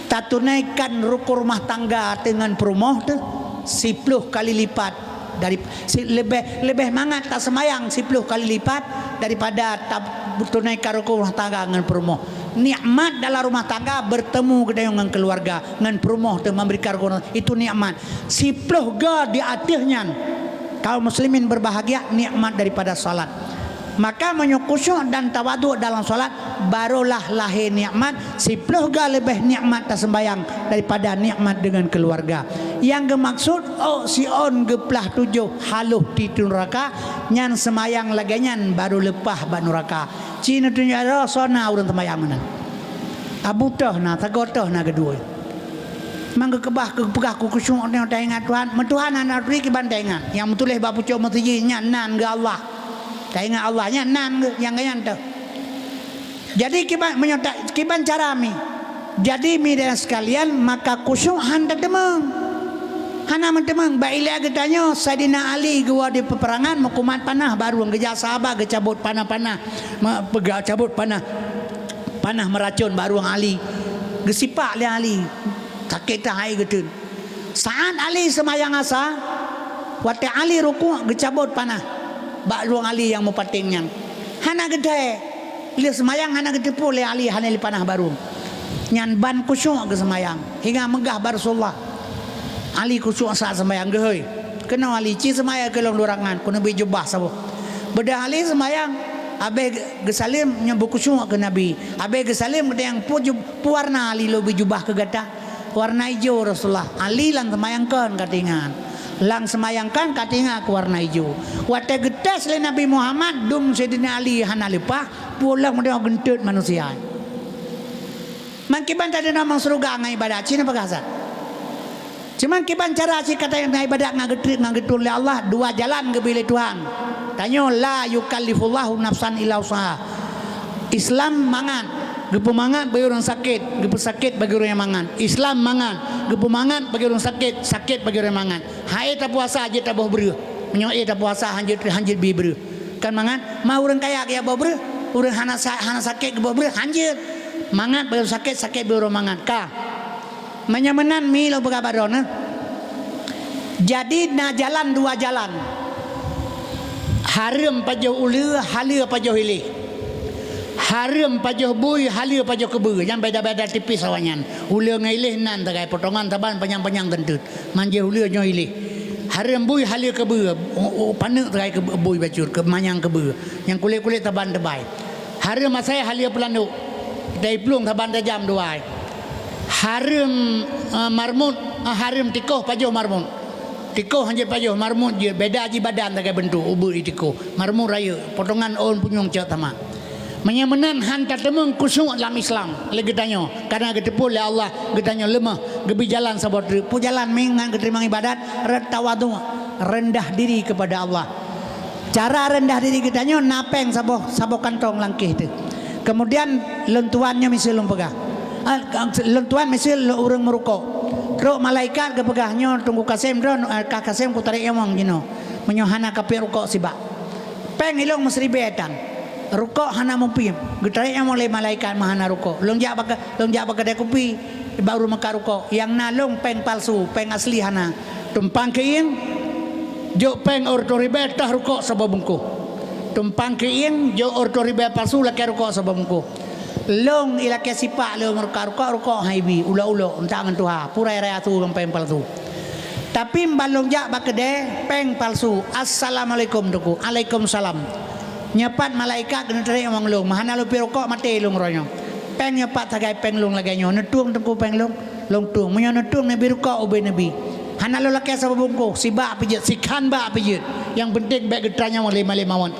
tatunaikan rukun rumah tangga teuh ngon peurumoh teuh siploh kali lipat dari, si-, leubeh, leubeh mangat taseumayang siploh kali lipat daripada tatunaikan rukun rumah tangga ngon peurumoh. Nikmat dalam rumah tangga bertemu geutanyoe ngon keuluwarga, ngon peurumoh teuh memberikan rukun, itu nikmat. Siploh go di ateueh nyan, kaum muslimin berbahagia, nikmat daripada salat. Maka meunyoe khusyuk dan tawadhu dalam salat, barolah lahé nikmat, siploh go leubeh nikmat taseumayang daripada nikmat deungon keuluwarga. Nyang geumaksud, ôk siôn geuplah tujoh haloh tiep nuraka, nyan seumayang lagée nyan barô leupah bak nuraka. Ci neutunjok droe soe na ureuëng seumayang meunan. Abu toh na, sagoe toh na keudua. Mang geukeubah, geupeugah keu khusyuk nyoe taingat Tuhan. Meu Tuhan hana turi kiban taingat. Nyang meutuléh bak pucôk meuseujid nyan nan geuh Allah. Taingat Allah nyan nan geuh, nyang geuh nyan teuh. Jadi kiban, meunyoe ta-, kiban cara mi. Jadi mi dan sekalian, maka khusyuk han tateumeung. Hana meuteumeung. Bak ilée geutanyoe, Saidina Ali geuwoe di peuperangan, meukumat panah bak rueng, geujak sahabat geucabot panah-panah. Me-, peugah cabot panah. Panah meuracon bak rueng Ali. Geusipak lé Ali. Sakét that hai geuteun. Saat Ali seumayang asa, watée Ali rukuk geucabot panah bak rueng Ali nyang meupaténg nyan. Hana geuthée. Lheueh seumayang hana geuteupeue lé Ali hana lé panah bak rueng. Nyan ban khusyuk geuseumayang. Hingga meugah bak Rasulullah. Ali khusyuk saat seumayang geuhôi. Keunoe Ali ci seumayang keu lôn dua rakaat, keuneubri jubah saboh. Beudôh Ali seumayang, abéh geusaleuem nyoe beukhusyuk keu Nabi. Abéh geusaleuem geutanyoe peue ju-, peue warna Ali lôn bri jubah keu gata. Warna ijo Rasulullah. Ali lam seumayang kon ka teuingat. Lam seumayang kon ka teuingat keu warna ijo. Watée geutés lé Nabi Muhammad, dum Saidina Ali hana leupah, pulang meudeh geunteut manusia. Man kiban tadeungoe lam syeuruga ngon ibadat, cit na peugah that. Cuman kiban cara cit ka tadeungoe ibadat ngon geutreb ngon geutueng lé Allah, dua jalan geubri lé Tuhan. Tanyoe, la yukallifullahu nafsan illa wus'aha. Islam mangat, geupeumangat bagi ureuëng sakét, geupeusakét bagi ureuëng nyang mangat. Islam mangat, geupeumangat bagi ureuëng sakét, sakét bagi ureuëng mangat. Han ék tapuasa jeuet taboh breueh. Meunyoe ék tapuasa han jeuet, han jeuet bi breueh. Kan mangat, ma ureuëng kaya geujak boh breueh, ureuëng hana sa-, hana sakét geuboh breueh, han jeuet. Mangat bagi ureuëng sakét, sakét bagi ureuëng mangat. Ka. Meunyoe meunan mi lôn peugah bak droeneuh. Jadi na jalan dua jalan. Hareuem pajoh uleue, haleue pajoh iléh. Hareuem pajoh bui, haleue pajoh keubeue. Nyang beda-beda tipis awaknyan. Uleue ngon iléh nan tagai potongan saban panyang-panyang teunteut. Manjeuh uleue nyoe iléh. Hareuem bui, haleue keubeue. U-, u-, paneuk tagai keu bui bacut, keu manyang keubeue. Nyang kulét-kulét saban teubai. Hareuem asai, haleue peulandok. Dai plueng saban tajam dua ai. Hareuem, eh, marmut, eh, hareuem tikoh pajoh marmut. Tikoh han jeuet pajoh, marmut jeuet, beda jih badan tagai beuntuk, ubeut di tikoh. Marmut rayeuk, potongan ôn punyueng cok sama. Meunyoe meunan han tateumeung khusyuk lam Islam lé geutanyoe, karena geuteupeue lé Allah geutanyoe leumoh, geubri jalan saboh treuk. Peue jalan mi ngon geuteurimong ibadat? Ren-, tawadhu, rendah diri kepada Allah. Cara rendah diri geutanyoe na péng saboh, saboh kantong langkéh teuh. Kemudian lôn tuan nyoe miseue lôn peugah. Ah, lôn tuan miseue lôn ureuëng meurukok. Trok malaikat geupeugah, "Nyoe Teungku Kasem droe, eh, Kah Kasem kutarek nyawöng jinoe. Meunyoe hana kapiep rukok sibak." Péng ilông meusiribèe tan. Rukok hana mupiep. Geutarek nyawöng lé malaikat meuhana rukok. Lôn jak bak, lôn jak bak keudè kupi. Baru meukat rukok, nyang na lông péng palsu, péng asli hana. Tumpang keuieng, jok péng reutôh ribèe, toh rukok saboh bungkôh. Tumpang keuieng, jok reutôh ribèe palsu, lakèe rukok saboh bungkôh. Lông ilakèe sipak lé meukat rukok, rukok han ibi, ulok-ulok, euntak ngon tuha, pura raya su ngon péng palsu. Tapi ban lông jak bak keudè, péng palsu, "Assalamualaikum, Teungku." "Alaikumsalam." Nyoe pat malaikat keuneuk tarek nyawöng lông, meuhana lôn piep rukok, maté lông uroe nyoe. Péng nyoe pat sagai péng lông lagèe nyoe, neutueng Teungku péng lông? Lông tueng. Meunyoe neutueng, neubi rukok ubé neubi. Hana lôn lakèe saboh bungkôh, sibak pih jeuet, sikhan bak pih jeuet. Nyang peunteng bèk geutarek nyawöng lé malèe mawöt.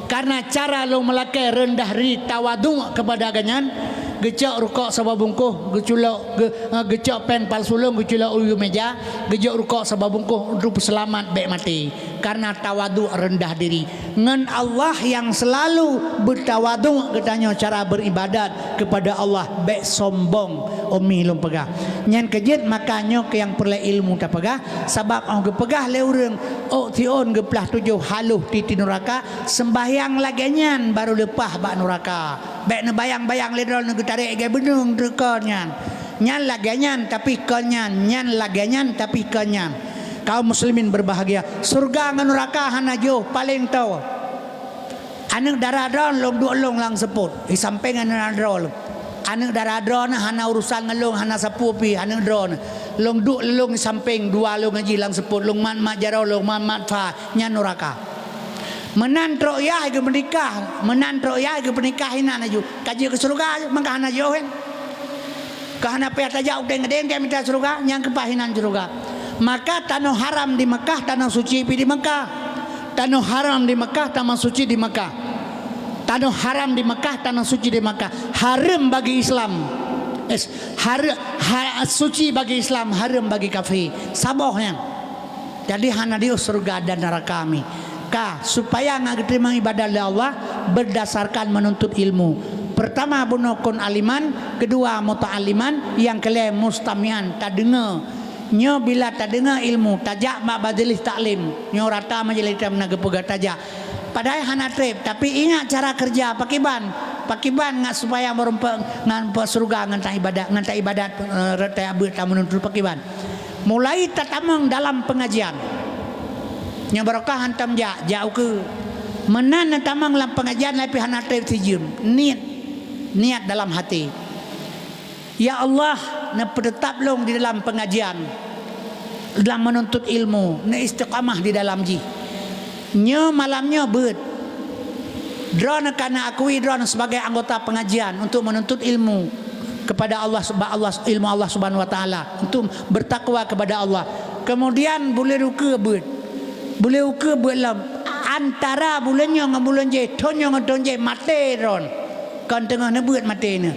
Karena cara lông meulakèe reundah diri, tawadhu kepada gobnyan, geucok rukok saboh bungkôh, geuculok, geu-, eh, geucok péng palsu lông, geuculok u meja, geujok rukok saboh bungkôh untuk peuseulamat bèk maté. Karena tawadhu, reundah diri. Ngon Allah nyang seulalu beutawadhu, geutanyoe cara beuribadat kepada Allah, bèk sombong, umi lôn peugah. Nyan keuh jeuet, maka nyoe keuh nyang peureulèe ilmu tapeugah, sabab 'oh geupeugah lé ureuëng, "Ôk siôn geuplah tujoh haloh tiep-tiep nuraka," seumbahyang lagèe nyan baru leupah bak nuraka. Bèk neubayang-bayang lé droeneuh geutarek lagèe beuneueng treuk kon nyan. Nyan lagèe nyan, tapi kon nyan, nyan lagèe nyan, tapi kon nyan. Kaum muslimin berbahagia, syeuruga ngon nuraka hana jiôh, paleng toe. Aneuk dara droeneuh lôn duek lông lam seupôt, di sampéng aneuk dara droeneuh. Aneuk dara droeneuh hana urusan ngon lông, hana sapeue pih aneuk droeneuh. Lôn duek lông di sampéng, dua lông jih lam seupôt, lông mat-mat jaroe, lông mat-mat fa, nyan nuraka. Meunan trok yah geupeunikah, meunan trok yah geupeunikah inan laju. Ka jeuet keu syeuruga, maka hana jiôh kan? Ka hana payah tajak u deng-deng, tajak mita syeuruga, nyang keupaih inan syeuruga. Maka tanoh haram di Mekah, tanoh suci pih di Mekah. Tanoh haram di Mekah, tanoh suci di Mekah. Tanoh haram di Mekah, tanoh suci di Mekah. Hareuem bagi Islam. Es, hare-, ha-, suci bagi Islam, hareuem bagi kafé. Saboh nyan. Jadi hana jiôh syeuruga dan nuraka mi. Ka, supaya ngat geuteurimong ibadat lé Allah berdasarkan menuntut ilmu. Pertama bunoe kun aliman, keudua muta'alliman, nyang keulhèe mustami'an, tadeungoe. Nyoe bila tadeungoe ilmu, tajak bak majeulis taklim. Nyoe rata majeulis taklim na geupeugah tajak. Padahai hana treb, tapi ingat cara keureuja pakriban. Pakriban ngat supaya meureumpok ngon peuet syeuruga ngon taibadat, ngon taibadat, eh, tabeut tameununtut pakriban. Mulai tatamong dalam pengajian. Nyang barokah hantom jak, jak ukeue. Meunan na tamong lam pengajian, tapi hana treb sijeuem. Niet, niet dalam hati. Ya Allah, neupeuteutap lôn di dalam pengajian, dalam menuntut ilmu, neuistiqamah di dalam jih. Nyoe malam nyoe beuet. Droeneuh ka neuakui droeneuh sebagai anggota pengajian untuk menuntut ilmu. kepada Allah, sebab Allah, ilmu Allah Subhanahu wa Taala, untuk bertakwa kepada Allah. Kemudian buleuen ukeue beuet. Buleuen ukeue beuet lom. Antara buleuen nyoe ngon buleuen jéh, thon nyoe ngon thon jéh, maté droeneuh. Kon teungoh neubeuet maté neuh.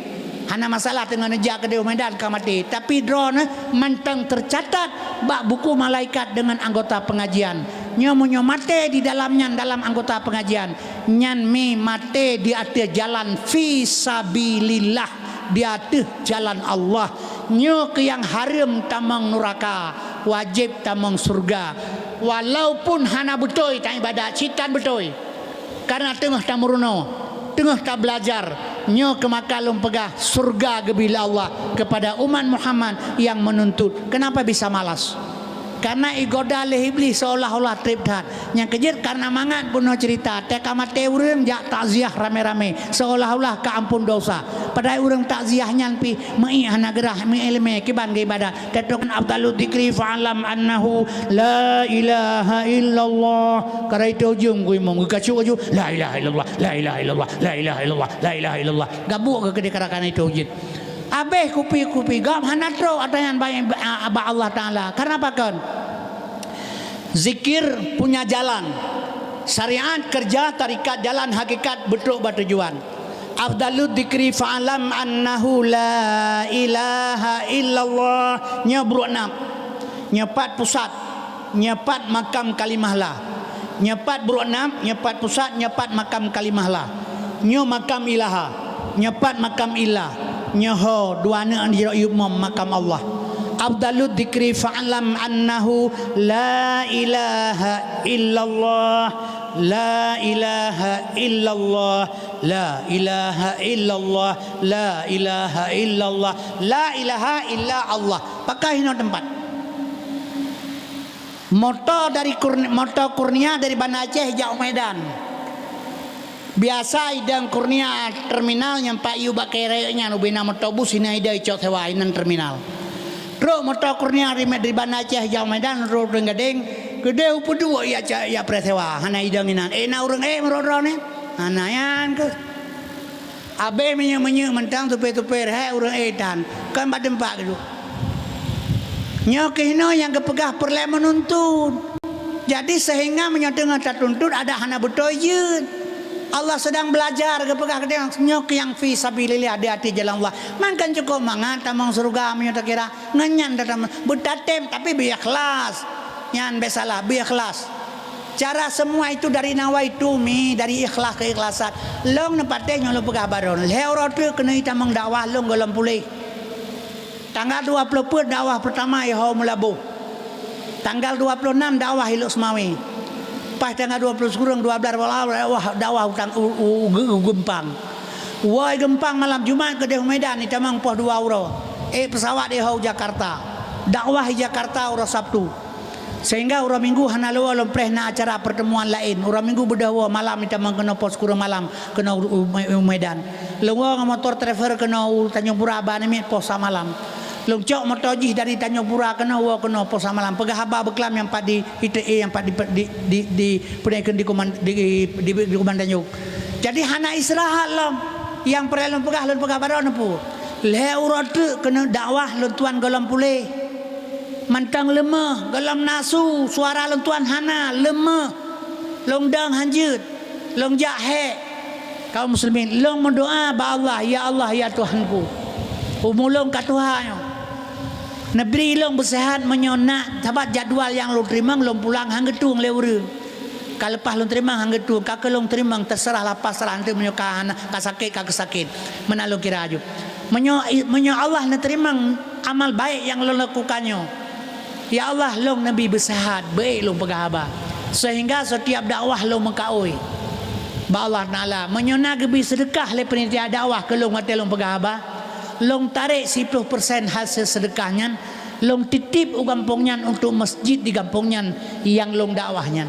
Hana masalah teungoh neujak keudeh u Medan ka maté. Tapi droeneuh mantong teucatat bak buku malaikat deungon anggota pengajian. Nyoe meunyoe maté di dalam nyan, dalam anggota pengajian, nyan mi maté di ateueh jalan fi sabilillah, di ateueh jalan Allah. Nyoe keuh nyang hareuem tamong nuraka, wajéb tamong syeuruga. Walaupun hana beutôi taibadat, cit tan beutôi. Karena teungoh tameurunoe, teungoh tabelajar, nyoe keuh maka lôn peugah syeuruga geubri lé Allah kepada umat Muhammad nyang meununtut. Kenapa bisa malas? Karena igoda lé Iblih seolah-olah treb that. Nyang keujeuet karena mangat bunoe ceurita, teuka maté ureuëng jak takziah ramé-ramé, seolah-olah ka amphon desya. Padahai ureuëng takziah nyan pih meuiek hana geurah, meuiek leumé, kiban geuibadat. Teuteukan afdalu dzikri fa'lam annahu la ilaha illallah. Kara itu ujong geuimong, geukacuk aju, la ilaha illallah, la ilaha illallah, la ilaha illallah, la ilaha illallah. Gabuk geukeudeh kara-kara itu jeuet. Abéh kupi-kupi, gob hana trok ata nyan bak, bak Allah Taala. Karena pakon? Zikir punya jalan. Syariat kerja tarikat jalan hakikat beutôi bak tujuan. Afdalu dzikri fa'lam annahu la ilaha illallah. Nyoe brok nam. Nyoe pat pusat. Nyoe pat makam kalimah la. Nyoe pat brok nam, nyoe pat pusat, nyoe pat makam kalimah la. Nyoe makam ilaha. Nyoe pat makam illah. Nyoe ho dua aneuk jidok yub mom makam Allah. Afdalu dzikri fa'lam annahu la ilaha illallah. La ilaha illallah. La ilaha illallah, la ilaha illallah, la ilaha illa Allah. Pakai hinoe teumpat. Moto dari Kurni-, moto Kurnia dari Banda Aceh jak u Medan. Biasa idong Kurnia terminal nyang pat yub bak kayée rayeuk nyan, ubena moto bus hina idong icok sewa inan terminal. Trok moto Kurnia dari, dari Banda Aceh jak u Medan, rot Gadeng, keudeh upeuduek jak, jak preh sewa, hana idong inan. Eh, na ureuëng eh meurot droeneuh? Hana nyan keuh. Abéh minyeuk-minyeuk mantong, tupée-tupée rhek ureuëng étan, kon bak teumpat geuduek. Nyoe keuh hinoe nyang geupeugah peureulée meununtut. Jadi seuhingga meunyoe teungoh tatuntut adak hana beutôi jeuet. Allah sedang belajar geupeugah keu tanyoe nyoe keuh nyang fi sabilillah, di ateueh jalan Allah. Man kan cukôp mangat tamong syeuruga meunyoe takira. Ngon nyan tatamong, beutatem tapi beuikhlas. Nyan bék salah, beuikhlas. Cara semua itu dari nawaitu mi, dari ikhlas keikhlasan. Lôn neupatéh nyoe lôn peugah bak droeneuh. Lhée uroe teuk keuneuk itamong dakwah lôn gohlom puléh. Tanggal dua ploh peuet dakwah peurtama i Ho Meulaboh. Tanggal dua ploh nam dakwah i Lhokseumawe. Pas tanggal dua ploh sikureueng dua blaih dakwah, dakwah u Tang-, u, u, u, u Geumpang. Woe i Geumpang malam Jumat keudeh u Medan itamong poh dua uroe. Eh, peusawat i Ho Jakarta. Dakwah i Jakarta uroe Sabtu. Sehingga uroe Minggu hana lôn woe lôn preh na acara pertemuan laén. Uroe Minggu beudôh woe malam itamong keunoe poh sikureueng malam keunoe u, u, u Medan. Lôn woe ngon motor travel keunoe u Tanjung Pura ba namiet poh sa malam. Lôn cok motor jih dari Tanjung Pura keunoe woe keunoe poh sa malam. Peugah haba beuklam nyang pat di I T E nyang pat di, di, di, di, peue kheun di Kuman-, di, di, di Kumandan Tanjung. Jadi hana istirahat lom. Nyang preh lôn peugah, lôn peugah baroe neupeu. Lhée uroe teuk keuneuk dakwah lôn tuan gohlom puléh. Mantong leumah, gohlom nasu, suara lôn tuan hana, leumah. Lôn dong hanjeuet, lôn jak hék. Kaum muslimin, lôn meudoá bak Allah, "Ya Allah, ya Tuhanku, umu lôn ka tuha nyoe. Neubri lôn beuseuhat meunyoe na, sabab jadwal nyang lôn teurimong lôn pulang han geutueng lé ureuëng. Ka leupah lôn teurimong han geutueng, ka keu lôn teurimong, teuseurah lah pasrah, enteuk meunyoe ka hana, ka sakét, ka keusakét." Meunan lôn kira aju. Meunyoe, meunyoe Allah neuteurimong amal baék nyang lôn lakukan nyoe, ya Allah, lôn neubi beuseuhat, beuék lôn peugah haba. Seuhingga setiap dakwah lôn meukaôi bak Allah Taala. Meunyoe na geubi seudeukah lé panitia dakwah keu lôn watée lôn peugah haba, lôn tarek siplôh persen hasil seudeukah nyan, lôn titip u gampông nyan untuk masjid di gampông nyan nyang lôn dakwah nyan.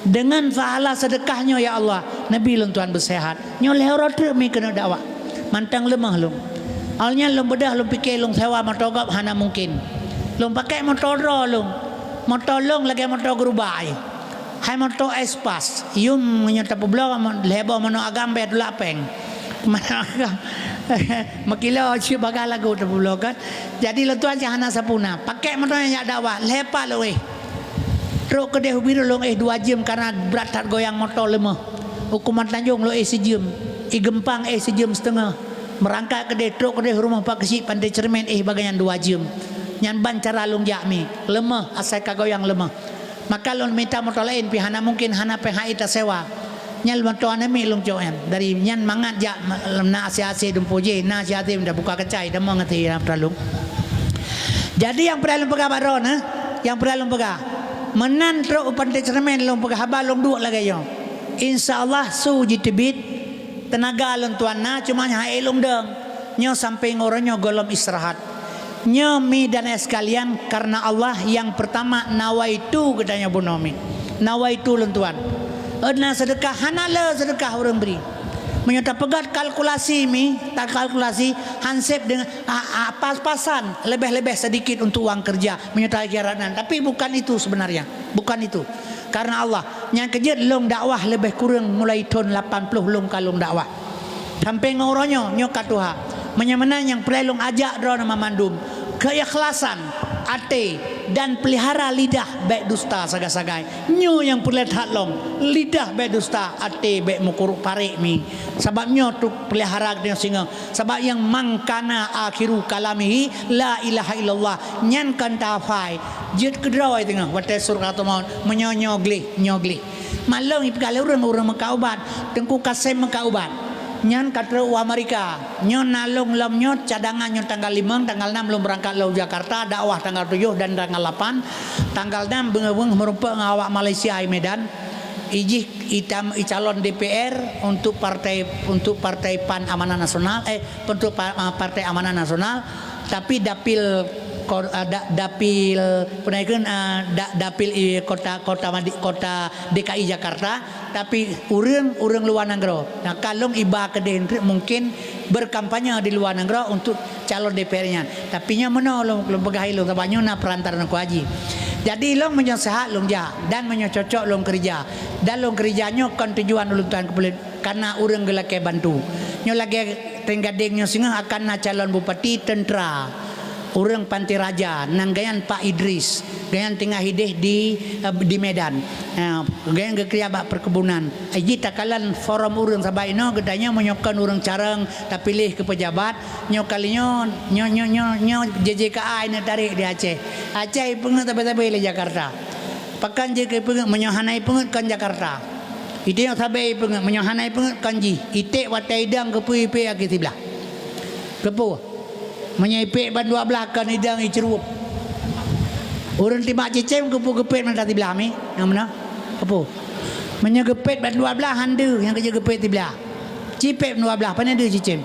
Deungon pahala seudeukah nyoe, ya Allah, neubi lôn tuan beuseuhat. Nyoe lhée uroe teuk mi keuneuk dakwah. Mantong leumah lôn. Awai nyan lôn beudôh lôn pike lôn sewa moto gob hana mungken. Lôn pakai moto droe lôn. Moto lôn lagée moto geurubai. Hai moto espas. Yum nyoe tapeubloe mo-, lhée boh mono agam bée tulak péng. Mono agam. Meukilo cit bagah lagu teupeubulo kan. Jadi lôn tuan cit hana sapeue na. Pakék meunoe jak dakwah, lhée pat lôn éh. Trok keudeh u Bireuen lôn éh dua jeuem karena brat that goyang moto leumoh. U Kuman Tanjong lôn éh sijeuem. I Geumpang éh sijeuem siteungoh. Meurangkat keudeh trok keudeh rumoh Pak Keuchik Panté Ceureumen éh bagaih nyan dua jeuem. Nyan ban cara lôn jak mi. Leumoh, asai ka goyang leumoh. Maka lôn mita moto laén pih hana mungken, hana péng hai tasewa. Nyan lôn toh aneuk miet lôn cok nyan. Dari nyan mangat jak na asie-asie dumpeue jih, na asie-asie minta buka keucai, damong até na peuralong. Jadi nyang peureulée lôn peugah bak droeneuh, nyang peureulée lôn peugah. Meunan trok u Panté Ceureumen lôn peugah haba lôn duek lagée nyoe. Insya Allah su jiteubiet, teunaga lôn tuan na, cuma nyan hai lôn dong. Nyoe sampai ngon uroe nyoe gohlom istirahat. Nyoe mi dan ayah sekalian, karena Allah nyang pertama nawaitu geutanyoe bunoe mi. Nawaitu lôn tuan. Ena seudeukah hana le seudeukah ureuëng bri. Meunyoe tapeugét kalkulasi mi, takalkulasi hansép deungon a, a, pas-pasan, lebih-lebih sedikit untuk uang kerja. Meunyoe takirat nan, tapi bukan itu sebenarnya. Bukan itu. Karena Allah. Nyang keujeuet lôn dakwah leubeh kureueng mulai thon lapan ploh lôn ka lôn dakwah. Sampai ngon uroe nyoe, nyoe ka tuha. Meunyoe meunan nyang peureulée lôn ajak droeneuh mandum, keuikhlasan até dan peulihara lidah bék dusta sagai-sagai. Nyoe nyang peureulée that lom, lidah bék dusta, até bék meukurok parek mi. Sabab nyoe tu peulihara geutanyoe singoh. Sabab nyang man kana akhiru kalamihi la ilaha illallah, nyan kon tafai. Jeuet keudroe teungoh watée sakaratul maut, meunyoe nyoe gleh, nyoe gleh. Malom ipeugah lé ureuëng, ureuëng meukat ubat, Teungku Kasem meukat ubat. Nyan ka trok u Amerika. Nyoe na lôn lom nyoe cadangan nyoe tanggal limong, tanggal enam lôn beurangkat lom u Jakarta, dakwah tanggal tujoh dan tanggal lapan. Tanggal enam beungoh-beungoh meurumpok ngon awak Malaysia i Medan. Ijih itam icalon D P R untuk partai, untuk partai PAN Amanah Nasional, eh, untuk pa-, ah, Partai Amanah Nasional, tapi dapil ko-, ah, da-, dapil, peue nan kheun, ah, da-, dapil, eh, kota, kota Madi-, kota D K I Jakarta, tapi ureuëng, ureuëng luwa nanggroe. Nah, ka lôn iba keudeh mungkin berkampanye di luwa nanggroe untuk calon D P R nyan. Tapi nyoe meunoe lôn, lôn peugah ilôn, sabab nyoe na peurantara Teungku Haji. Jadi lôn meunyoe seuhat lôn jak, dan meunyoe cocok lôn keurija. Dan lôn keurija nyoe kon tujuan ulôn tuan keupeuleuet. Kana ureuëng geulakée bantu. Nyoe lagée teuinggadeng nyoe singoh akan na calon bupati teuntra. Ureuëng Panté Raja, nan geuhnyan Pak Idris. Geuhnyan tinggai ideh di, eh, di Medan. Eh, geuhnyan geukeurija bak perkebunan. Iji takalon forum ureuëng sabai inoe geutanyoe meunyoe kon ureuëng carong tapiléh keu pejabat, nyoe kali nyoe, nyoe, nyoe, nyoe, nyoe J J K A ineuk tarek di Aceh. Aceh ipeungeut sabe-sabe lé Jakarta. Pakon jeuet keu ipeungeut meunyoe hana ipeungeut kon Jakarta. Iteuk sabe ipeungeut, meunyoe hana ipeungeut kon jih. Iték watée idong keupeue ipék aki siblah. Keupeue? Meunyoe ipék ban dua blaih kon idong iceurup. Ureuëng timak cicém keupeue geupék mata siblah mi? Nyang meunoe? Keupeue? Meunyoe geupék ban dua blaih han deuh nyang keujeuet geupék siblah. Cipék ban dua blaih, pane deuh cicém.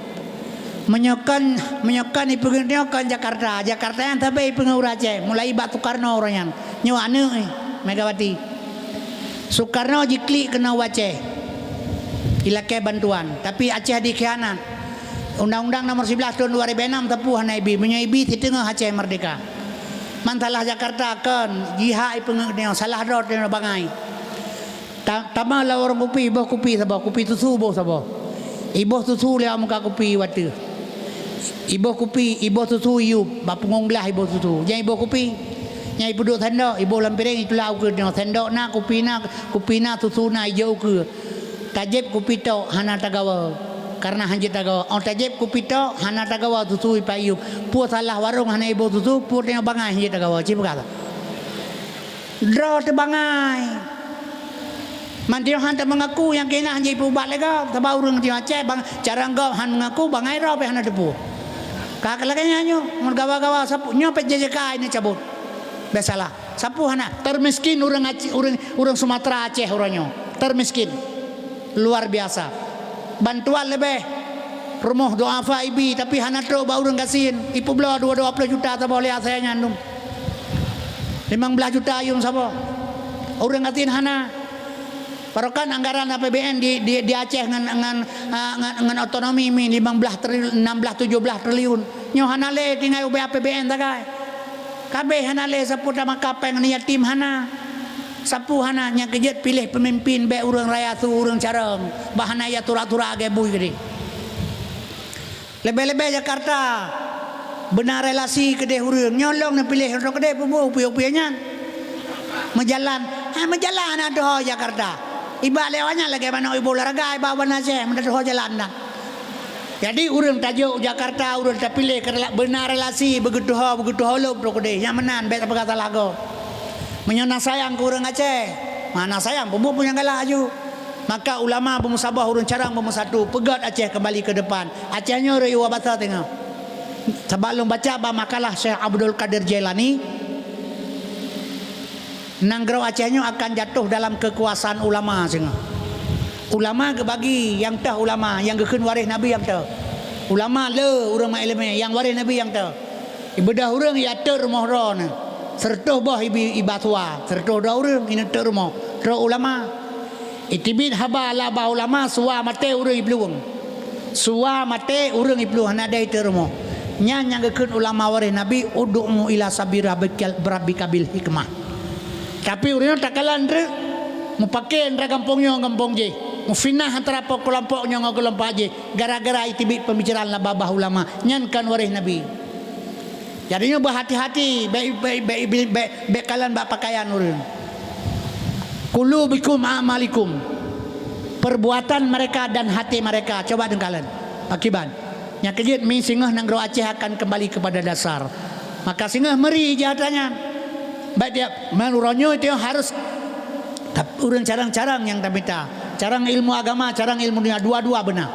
Meunyoe kon, meunyoe kon ipeungeut nyoe kon Jakarta. Jakarta nyang sabe ipeungeut ureuëng Aceh, mulai bak Soekarno uroe nyan. Nyoe aneuëk, eh, Megawati. Soekarno jiklik keunoe u Aceh. Ilakée bantuan, tapi Aceh dikhianat. Undang-undang nomor sebelas tahun dua ribu enam teupeu hana ibi, meunyoe ibi siteungoh Aceh merdeka. Man salah Jakarta kon, jihak ipeungeut nyoe, salah droe nyoe bangai. Ta-, tama lam warong kupi, iboh kupi saboh, kupi susu boh saboh. Iboh susu lewat muka kupi watée. Iboh kupi, iboh susu iyup, bak punggong blaih iboh susu. Nyang iboh kupi, nyang ipeuduek sendok, iboh lam piréng, itulak ukeue nyoe. Sendok na, kupi na, kupi na, susu na, ijok ukeue. Tajép kupi tok hana tagawa, karena hanjeuet tagawa. Oh tajép kupi tok hana tagawa susu ipat iyup. Peue salah warong hana iboh susu, peue tanyoe bangai hanjeuet tagawa. Cit peugah. Droe teubangai. Man tanyoe han tameungaku nyang keunan han jipeuubat lé gob, sabab ureuëng tanyoe Aceh bang, cara gob han meungaku, bangai droe pih hana teupeu. Ka lagée nyan nyoe, ngon gawa-gawa sapeue, nyoe pih J J K ini cabot. Biasalah. Sapeue hana, termiskin ureuëng Aceh, ureuëng, ureuëng Sumatera Aceh uroe nyoe. Termiskin. Luar biasa. Bantuan leubeh. Rumoh duafa ibi, tapi hana trok bak ureuëng gasien. Ipeubloe dua, dua ploh juta saboh lé asai nyan dum. Limong blaih juta yuem saboh. Ureuëng gasien hana. Barokan anggaran A P B N di, di, di Aceh ngon, ngon, ah, ngon, ngon otonomi mi limong blaih triliun, enam blaih, tujoh blaih triliun. Nyoe hana lé tinggai ubé A P B N sagai. Kabeh hana lé sapeue tamaka péng ngon yatim hana. Sapeue hana, nyang keujeuet piléh peumimpin bék ureuëng raya su ureuëng carông, bah hana ya turak-turak agée bui keudeh. Leubeh-leubeh Jakarta beuna relasi keudeh ureuëng. Nyoe lôn neupiléh droe keudeh peue-peue nyan. Meujalan, hai meujalan na tuho Jakarta. Iba lewat nyan lagée manok iboh laraga iba bana Aceh meutuho jalan nyan. Jadi ureuëng tajok u Jakarta, ureuëng tapiléh keu rela-, beuna relasi beugeutuho, beugeutuho lom droe keudeh. Nyang meunan bék tapeugah salah gob. Meunyoe na sayang keu ureuëng Aceh, ma na sayang peue-peue nyang galak aju. Maka ulama beumusaboh ureuëng carông beumeusatu, peugét Aceh keumbali keu depan. Aceh nyoe reuyu basa teungoh. Sabab lôn baca bak makalah Syekh Abdul Qadir Jailani, nanggroe Aceh nyoe akan jatuh dalam keukuasaan ulama singoh. Ulama geubagi, nyang teuh ulama, nyang geukheun waréh Nabi nyang teuh. Ulama le ureuëng meuiéleumé, nyang waréh Nabi nyang teuh. Ibeudôh ureuëng ya teuk rumoh droe nyoe. Seureutôh boh ibi-, iba suwa, seureutôh droe ureuëng ineuk teuk rumoh, troh ulama. Iteubiet haba lam babah ulama, suwa maté ureuëng iplueng. Suwa maté ureuëng iplueng hana dai teuk rumoh. Nyan nyang geukheun ulama waréh Nabi, "Ud'u ila sabili rabbika bil hikmah." Tapi ureuëng nyoe takalon treuk, mupake indra gampông nyoe ngon gampông jéh, mufitnah antara po-, keulompok nyoe ngon keulompok jéh, gara-gara iteubiet peumbicaraan lam babah ulama. Nyan kon waréh Nabi. Jadi nyoe beuhati-hati, bék, bék, bék, bék, bék, bék kalon bak pakaian ureuëng. "Qulubukum a'malikum." Perbuatan mereka dan hati mereka. Coba deukalon. Pakiban. Nyang keujeuet mi singoh nanggroe Aceh akan kembali kepada dasar. Maka singoh meuri ija atra nyan. Baik tiap, man uroe nyoe itu harus tap-, ureuëng carông-carông nyang tamita. Carông ilmu agama, carông ilmu dunia, dua-dua beuna.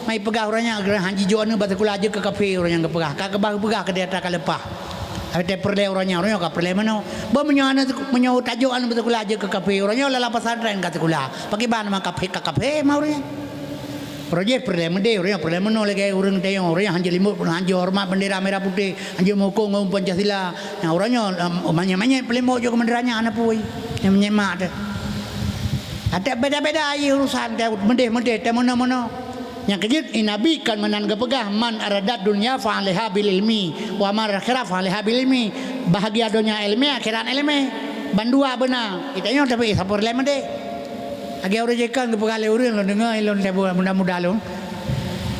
Mai peugah ureuëng nyan, "Hanji jok aneuk bak sikula jeuet keu kafé," ureuëng nyan geupeugah. Ka keubah geupeugah keu di atra ka leupah. Tapi teupeureulee ureuëng nyan, ureuëng nyoe ka peureulée meunoe. Bah meunyoe aneuk, meunyoe tajok aneuk bak sikula jeuet keu kafé, ureuëng nyoe lam pasantren ka sikula. Pakiban ma kafé, ka kafé ma ureuëng nyan. Roh jih peureulée meudeh, ureuëng nyoe peureulée meunoe lagée ureuëng tayong, ureuëng nyoe hanjeuet limot, hanjeuet horeumat bendera merah putih, hanjeuet meuhukôm ngon Pancasila. Nyang ureuëng nyoe, em, manyét-manyét peulimot jok keu bendera nyan hana pui. Nyang manyét mak teuh. Ada beda-beda aja urusan teuh, meudeh-meudeh teuh meunoe-meunoe. Nyang keujeuet, i Nabi kon meunan geupeugah, "Man aradat dunya fa alaiha bil ilmi, wa man akhirah fa alaiha bil ilmi." Bahagia donya ilmi, akhirat ilmi. Bandua beuna. Kita nyoe tapi sapeue lé meudeh. Lagée ureuëng jikon geupeugah lé ureuëng lôn deungoe lôn muda-muda lôn.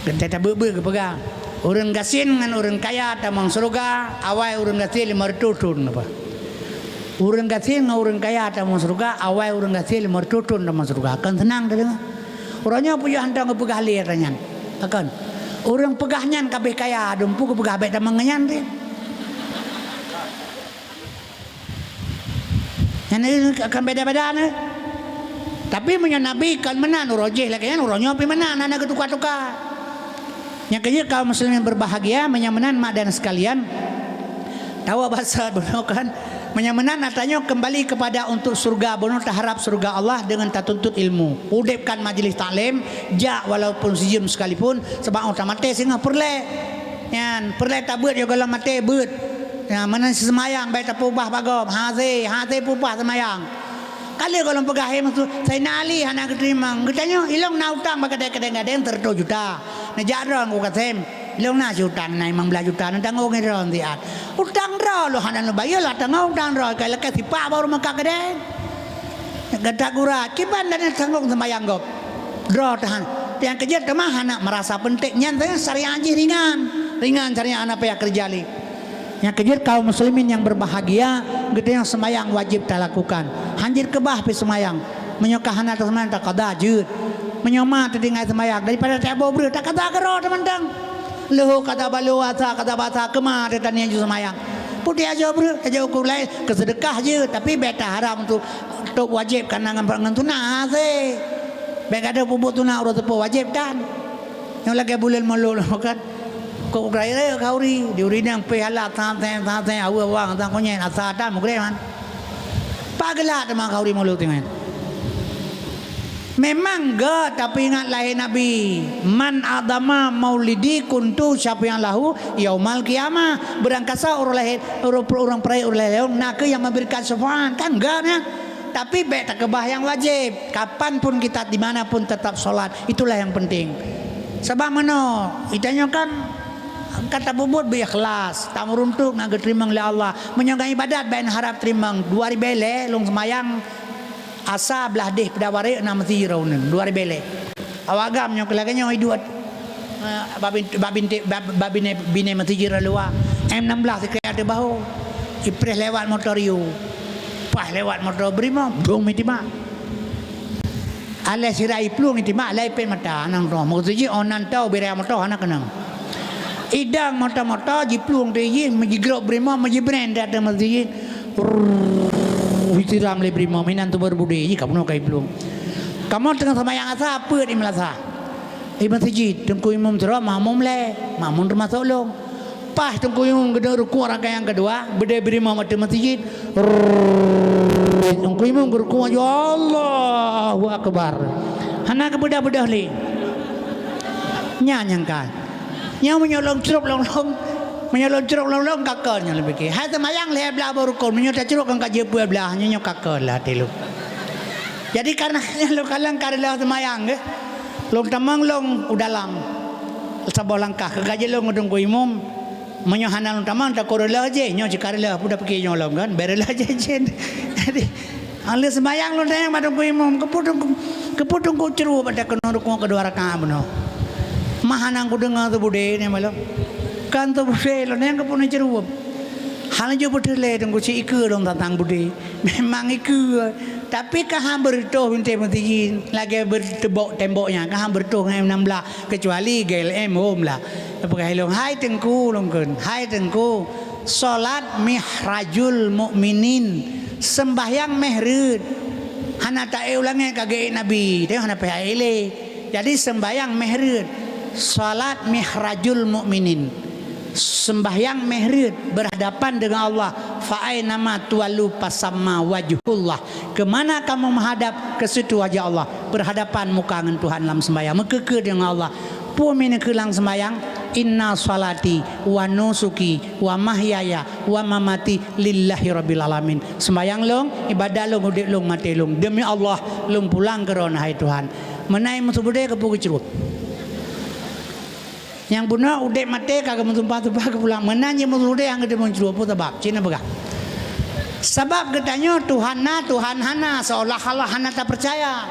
Geutai tabeuet-beuet geupeugah, "Ureuëng gasien ngon ureuëng kaya tamong syeuruga, awai ureuëng gasien lima reutôh thon." Apa? "Ureuëng gasien ngon ureuëng kaya tamong syeuruga, awai ureuëng gasien lima reutôh thon tamong syeuruga." Kon seunang tadeungoe. Uroe nyoe peue hantom geupeugah lé atra nyan. Kon. Ureuëng peugah nyan ka abéh kaya, dumpeue geupeugah bék tamong ngon nyan teuh. Nyan akan beda-beda nyoe. Tapi meunyoe Nabi kon meunan, uroe jih lagée nyan, uroe nyoe pih meunan, hana geutuka-tuka. Nyang keujeuet kaum muslimin berbahagia, meunyoe meunan mak dan sekalian, tawa basa bunoe kan, meunyoe meunan atra nyoe kembali kepada untuk syurga bunoe, taharap syurga Allah dengan tatuntut ilmu. Udebkan majlis taklim, jak walaupun sijeuem sekalipun, sebab oh tamaté singoh peureulée. Nyan, peureulée tabeuet yoh gohlom maté beuet. Ya, meunan seumayang bék tapeubah bak gob. Hase, hase peubah seumayang. Ka lheueh gohlom peugah, "Hé, maksud Saidina Ali hana geuteurimong." Geutanyoe, "Ilong na utang bak keudée-keudée gadeng seureutôh juta. Neujak droe ngon Kasem. Ilong na siutang na limong blaih juta, neutanggong droe siat." Utang droe lôn hana neubayeue, lôn tanggong utang droe, ka lakée sipak baru meukat keudée. Gata gura, kiban dan tanggong seumayang gob. Droe tahan. Nyang keujeuet teuma hana merasa penting. Nyan saja syariat jih ringan. Ringan syariat hana payah keureuja lé. Nyang keujeuet kaum muslimin yang berbahagia, geutanyoe seumayang wajéb talakukan. Hanjeuet keubah pih seumayang. Meunyoe ka hana taseumayang, takada jeuet. Meunyoe ma teutinggai seumayang, daripada taboh breueh, takada keudroe teuma tang. Leuhô kada balo asa, kada basa keuma teuh tanian jeuet seumayang. Putéh ajoe breueh, ajoe ukeue laén, keuseudeukah jeuet, tapi bék taharap untuk tôb wajéb kana ngon, ngon sunat hase. Bék gadôh peubuet sunat uroe teupeu wajéb tan. Nyang lagée buleuen mulod kan. Kok ugai raya khauri, di uri nyang pih alat santeng, santeng, awe awang, santeng konyét, asa tan meugreh man. Pageulak teuma khauri mulod teungoh. Memang gét, tapi ingat lahé Nabi, "Man adama maulidi kuntu syafi'an lahu yaumal qiyamah." Beurangkasa ureuëng lahé, ureuëng, ureuëng peuraya ureuëng lahé lôn, nakeuh nyang memberikan syafaat. Kan gét nyan. Tapi bék takeubah nyang wajéb. Kapan pun kita, di mana pun tetap sholat. Itulah yang penting. Sabab meunoe, geutanyoe kan ka tapubuet beu ikhlas, tameuruntuk ngon geuteurimong lé Allah. Meunyoe ngon ibadat bék neuharab teurimong. Dua ribée lhée lôn seumayang Asa blah deh peudawarek na meusi droeneuh dua ribée lhée. Awak agam nyoe keu lagée nyoe iduek. eh, bak bin-, bak binti-, bak, bak binéh, binéh meuseujid rot luwa. M enam belas sikreuk ateueh bahô. Ipreh lewat moto Rio. Pas lewat moto Brimob, dong meutima. Alah sira iplueng itima, alah ipét mata, nang droe. Meuseujid, oh, nan tao bira moto hana keunong. Idang moto-moto, jiplueng teuh jih, meujigrok Brimob, meujibreng di ateueh meuseujid. Rrrr, isiram lé Brimob, inan tuber budé, jih ka bunoe ka iplueng. Kamoe teungoh seumayang asa, peuet di meulasa. Di meuseujid, Teungku Imum sidroe, makmum lhèe, makmum teumasok lôn. Pas Teungku Imum geuduek rukuk rakaat nyang keudua, beudé Brimob ateueh meuseujid. Rrrr, Teungku Imum geurukuk, ya Allahu Akbar. Hana geubeudah-beudah lé. Nyan nyang ka. Nyoe meunyoe lôn crôb lôn-lôn, meunyoe lôn crôb lôn-lôn, ka kon nyoe lôn pike. Hai seumayang lhèe blah boh rukon, meunyoe tacrôb kon ka jeuet peuet blah, nyoe, nyoe ka kon lah até lôn. Jadi, kareuna nyan lôn kalon ka reuloh seumayang, geuh. Lôn tamong lôn u dalam. Saboh langkah, keu ka jeuet lôn ngon Teungku Imum. Meunyoe hana lôn tamong, takot reuloh jih. Nyoe cit ka reuloh, peue tapike nyoe lôn kan? Bèk reuloh jih cit. Jadi, Hana lheueh seumayang lôn tanyong bak Teungku Imum, "Keupeue Teungku, keupeue Teungku crôb bak takeunoe rukuk keudua rakaat bunoe? Ma hana kudeungoe teubudé nyan bak lôn? Kan teubudé lôn tanyong keupeue neucrôb?" Hana jeuet beutôi lé Teungku, cit ikeue lôn tantang budé. Memang ikeue. Tapi ka han beureutoh bintéh meuseujid, lagèe beuteubok tembok nyan, ka han beureutoh ngon M enam belas, keucuali G L M hom lah. Peugah lôn, "Hai Teungku," lôn kheun, "Hai Teungku." Salat mihrajul mukminin, seumbahyang méh reuet. Hana taék u langèt ka geuék Nabi, teuh hana payah ék lé. Jadi seumbahyang méh reuet. Salat mihrajul mukminin. Seumbahyang méh reuet berhadapan dengan Allah. Fa ainama tuwallu fasamma wajhullah. Ke mana kamu menghadap, ke situ wajah Allah. Berhadapan muka ngon Tuhan lam seumbahyang. Meukeukeuh dengan Allah. Peue meuneukeuh lam seumbahyang? Inna salati wa nusuki wa mahyaya wa mamati lillahi rabbil alamin. Seumbahyang lôn, ibadat lôn, udép lôn, maté lôn, deumi Allah, lôn pulang keu Droeneuh, hai Tuhan. Meunan meuseubudé keupeue geucrôb? Nyang bunoe udép maté ka geumeusumpah-sumpah geupulang. Meunan jih meuseubudé nyang geuteumeung crôb, peue sabab? Cit neupeugah. Sabab geutanyoe Tuhan na, Tuhan hana, seolah-olah hana tapeucaya.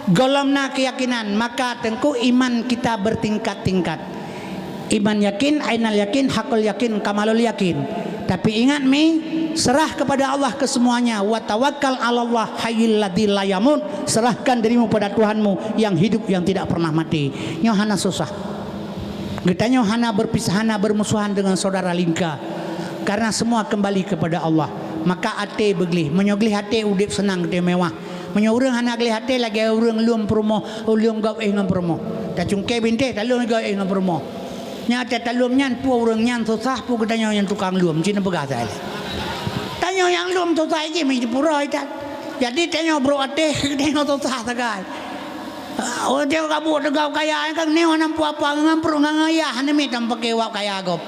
Gohlom na keuyakinan, maka teungku iman kita bertingkat-tingkat. Iman yakin, ainal yakin, hakul yakin, kamalul yakin. Tapi ingat mi, serah kepada Allah kesemuanya. Wa tawakkal 'alallah hayyil ladzi la yamut. Serahkan dirimu pada Tuhanmu yang hidup, yang tidak pernah mati. Nyoe hana susah. Geutanyoe hana berpisah, hana bermusuhan dengan saudara lingka. Karena semua kembali kepada Allah. Maka até beugleh. Meunyoe gleh até, udép seunang, udép mewah. Meunyoe ureuëng hana gleh até, lagée ureuëng lom peurumoh, lom gob éh ngon peurumoh. Tacungké bintéh, talom gob éh ngon peurumoh. Nyan até talom nyan, peue ureuëng nyan susah, peue geutanyoe nyang tukang lom, cit neupeugah sagai. Tanyoe nyang lom susah jih meuji pura itat. Jadi tanyoe brok até, tanyoe susah sagai. Oh, tanyoe ka buet teuga kaya, nyang ka nyoe hana peue-apa, ngon pruet ngon ayah, hana miet tameupakè wab kaya gob.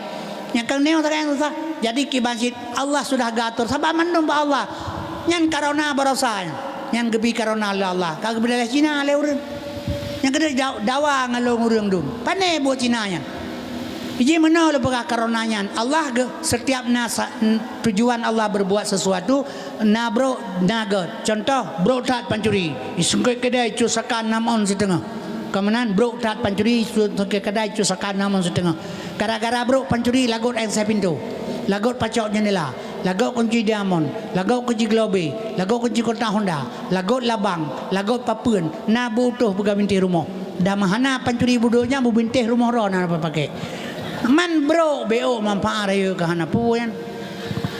Nyang ka nyoe sagai susah. Jadi kiban cit Allah sudah geuatur, sabab mandum bak Allah. Nyan karona barosa nyan. Nyang geubi karona lé Allah, ka geubi lé Cina lé ureuëng. Nyang keudeh da-, dawa ngon lôn ureuëng dum. Pané buet Cina nyan. Jih meunoe lôn peugah karona nyan. Allah geu-, setiap na sa-, n-, tujuan Allah berbuat sesuatu, na brok, na gét. Contoh, brok that pancuri. Isungkét keudai cut saka nam ôn siteungoh. Ka meunan, brok that pancuri, isungkét keudai cut saka nam ôn siteungoh. Gara-gara brok pancuri lagot éngsé pintoe, lagot pacok jeundela, lagot kunci diamond, lagot kunci globé, lagot kunci kotak honda, lagot labang, lagot papeuen, na beu-utoh peugah bintéh rumoh. Dan meuhana pancuri budoe nyan beubintéh rumoh droe na dapat pakè. Man brok bék manfaat rayeuk ka hana peue nyan.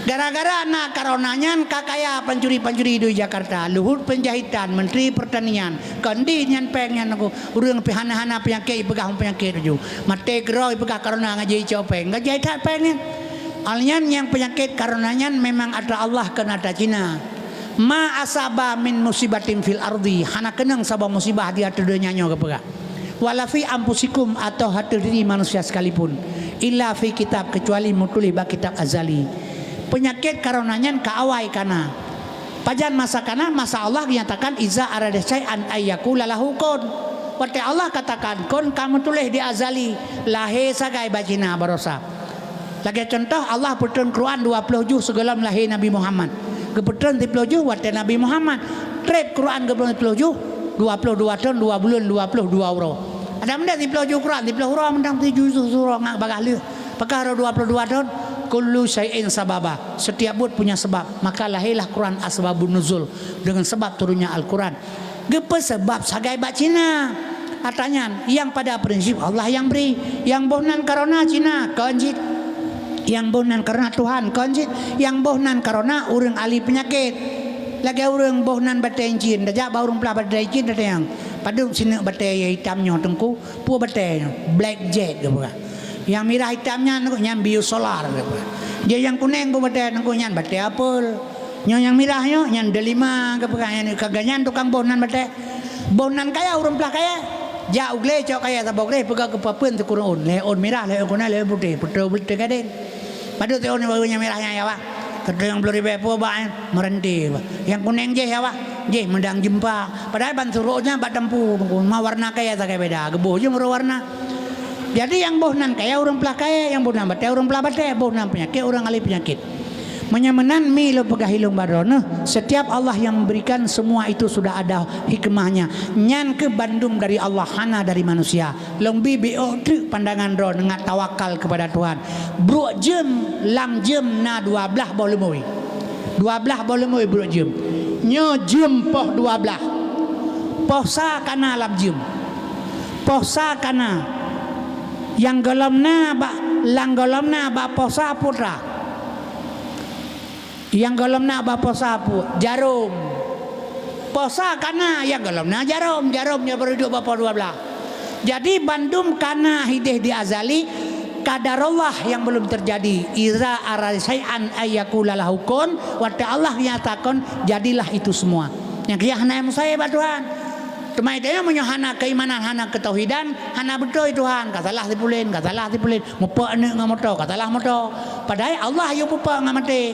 Gara-gara na karona nyan ka kaya pancuri-pancuri di Jakarta, Luhut Panjaitan, Menteri Pertanian, kon dit nyan péng nyan aku. Ureuëng pih hana-hana peunyakét ipeugah peunyakét laju. Maté keudroe ipeugah karona ngajai icok péng. Ngajai that péng nyan. Awaknyan nyang peunyakét karona nyan memang atra Allah kon atra Cina. Ma asaba min musibatin fil ardi. Hana keunong saboh musibah di ateueh donya nyoe geupeugah. Wala fi anfusikum atau ateueh diri manusia sekalipun. Illa fi kitab, kecuali meutuléh bak kitab azali. Peunyakét karona nyan ka awai kana. Pajan masa kana, masa Allah nyatakan, "Iza arada syai'an ayyakula lahu kun." Watée Allah katakan kun, ka meutuléh di azali, lahé sagai bak Cina barosa. Lagée contoh, Allah peutrön Quran dua ploh juh sigohlom lahé Nabi Muhammad. Geupeutrön siploh juh watée Nabi Muhammad. Treb Quran geupeutrön siploh juh, dua ploh dua thon, dua buleuen, dua ploh dua uroe. Ada meunan siplôh ju Quran, siplôh huruf mantong tujoh ju surah ngat bagaih lheueh. Pakon dua puluh dua thon, kullu syai'in sababa. Setiap buet punya sebab. Maka lahirlah Quran asbabun nuzul, dengan sebab turunnya Al-Quran. Geupeusabab sagai bak Cina. Ata nyan, yang pada prinsip Allah yang beri. Yang boh nan karona Cina, kon cit. Yang boh nan karona Tuhan, kon cit. Yang boh nan karona ureuëng ahli peunyakét. Lagée ureuëng boh nan batée incin, tajak bak ureuëng peulaih batée incin, tatanyong, "Padub sineuk batée nyang itam nyoe, Teungku?" "Peue batée nyoe?" "Black jack," geupeugah. "Nyang mirah itam nyan, nyan biosolar," geupeugah. "Jadi nyang kunéng peue batée?" "Nyan batée apel." "Nyoe nyang mirah nyoe, nyan delima," geupeugah. "Nyan ka geuh nyan tukang boh nan batée." "Boh nan kaya ureuëng peulaih kaya. Jak u glé cok kaya saboh glé, peugah keu papeuen sikureueng ôn. Lhée ôn mirah, lhée ôn kunéng, lhée ôn putéh, peutrok beutôi gadeng." Padub siôn nyang mirah nyan ya, wah. Keudroe nyang ploh ribée peue bak nyan, meureuntée, wah. Nyang kunéng jih ya, wah. Jih meudang jeumpa. Padahai ban surok nyan bak dampu, ma warna kaya sagai beda. Geuboh jih meurok warna. Jadi nyang boh nan kaya ureuëng peulaih kaya, nyang boh nan batée ureuëng peulaih batée, boh nan peunyakét ureuëng ahli peunyakét. Meunyoe meunan mi lôn peugah ilong bak droeneuh, setiap Allah yang memberikan semua itu sudah ada hikmahnya. Nyan keuh bandum dari Allah, hana dari manusia. Lôn bi biôk treuk pandangan droeneuh ngat tawakal kepada Tuhan. Brok jeuem, lam jeuem na dua blaih boh leumui. Dua blaih boh leumui brok jeuem. Nyoe jeuem poh dua blaih. Poh sa ka na lam jeuem. Poh sa ka na. Nyang gohlom na bak, nyang gohlom na bak poh sa putra. Nyang gohlom na bak poh sa peue? Jarom. Poh sa ka na, nyang gohlom na jarom. Jarom nyan baru duek bak poh dua blaih. Jadi bandum ka na hideh di azali, qadarullah yang belum terjadi. Iza arada syai'an ayyakula lahu kun, watée Allah nyatakan, jadilah itu semua. Nyang keu nyan hana mustahil bak Tuhan. Teuma tanyoe meunyoe hana keimanan, hana keutauhidan, hana beutôi Tuhan, ka salah si pulen, ka salah si pulen, mupok aneuk ngon moto, ka salah moto. Padahai Allah yue pupok ngon maté.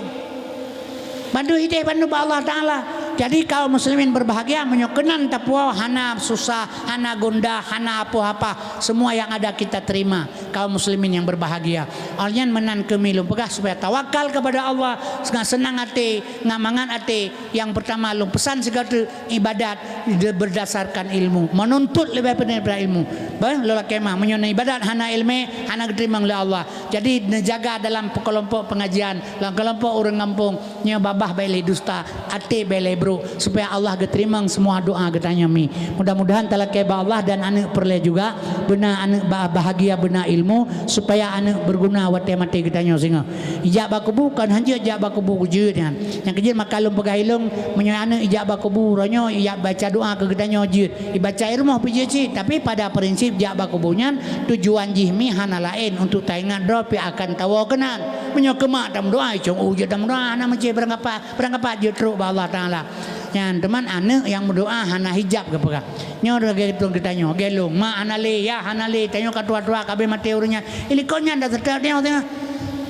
Bandum ideh bandum bak Allah Taala. Jadi kaum muslimin berbahagia meunyoe keunan tapuwoe hana susah, hana gundah, hana apoh-apah. Semua yang ada kita terima. Kaum muslimin yang berbahagia. Awalnyan meunan keuh mi lôn peugah supaya tawakal kepada Allah, ngat seunang até, ngat mangat até. Yang pertama lôn peusan sigoe teuk ibadat berdasarkan ilmu, menuntut leubeh pandai daripada ilmu. Bah, lôn lakée meuah, meunyoe ibadat hana ilmu, hana geuteurimong lé Allah. Jadi neujaga dalam kelompok pengajian, dalam kelompok ureuëng gampông, nyoe babah bèk lé dusta, até bèk lé brôk, supaya Allah geuteurimong semua doa geutanyoe mi. Mudah-mudahan talakée bak Allah dan aneuk peureulée juga beuna aneuk ba-, bahagia beuna ilmu, supaya aneuk berguna watée maté geutanyoe singoh. Ijak bak kubu kon hanjeuet jak bak kubu jeuet nyan. Nyang keujeuet maka lôn peugah ilong, meunyoe aneuk ijak bak kubu, uroe nyoe ijak baca doa keu geutanyoe jeuet. Ibaca i rumoh pih jeuet cit, tapi pada prinsip jak bak kubu nyan tujuan jih mi hana laén untuk taingat droe pih akan tawoe keunan. Meunyoe keu mak tameudoa, icong u jeuet tameudoa, hana meucé beurangkapat, beurangkapat jeuet trok bak Allah Taala. Nyan teuma aneuk nyang meudoa hana hijab geupeugah. Nyoe lagée tuan geutanyoe, lagée lôn, mak hana lé, yah hana lé, tanyoe ka tuha-tuha ka abéh maté ureuëng nyan. Ilikot nyan dak seutôt nyoe teuh.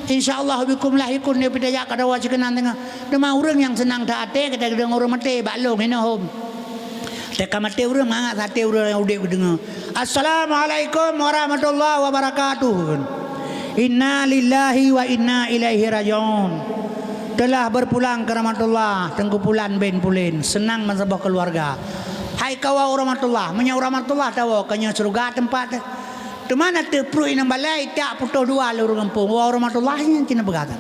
Insya Allah bikum lahikun, nyoe pih tajak ka dawa sikeunan teungoh. Teuma ureuëng nyang seunang that até, ka tadeungoe ureuëng maté bak lôn hinoe hom. Teuka maté ureuëng mangat that até ureuëng nyang udeb geudeungoe. "Assalamualaikum warahmatullahi wabarakatuh." "Inna lillahi wa inna ilaihi raji'un." Telah berpulang ke rahmatullah, Teungku Pulan bin Pulen, seunang meusaboh keuluwarga. Hai ka woe u rahmatullah, meunyoe u rahmatullah tawoe, ka nyoe syeuruga teumpat teuh. Teuma na teuh pruet inong balai, tak putôh dua lé ureuëng gampông, woe u rahmatullah nyan cit neupeugah that.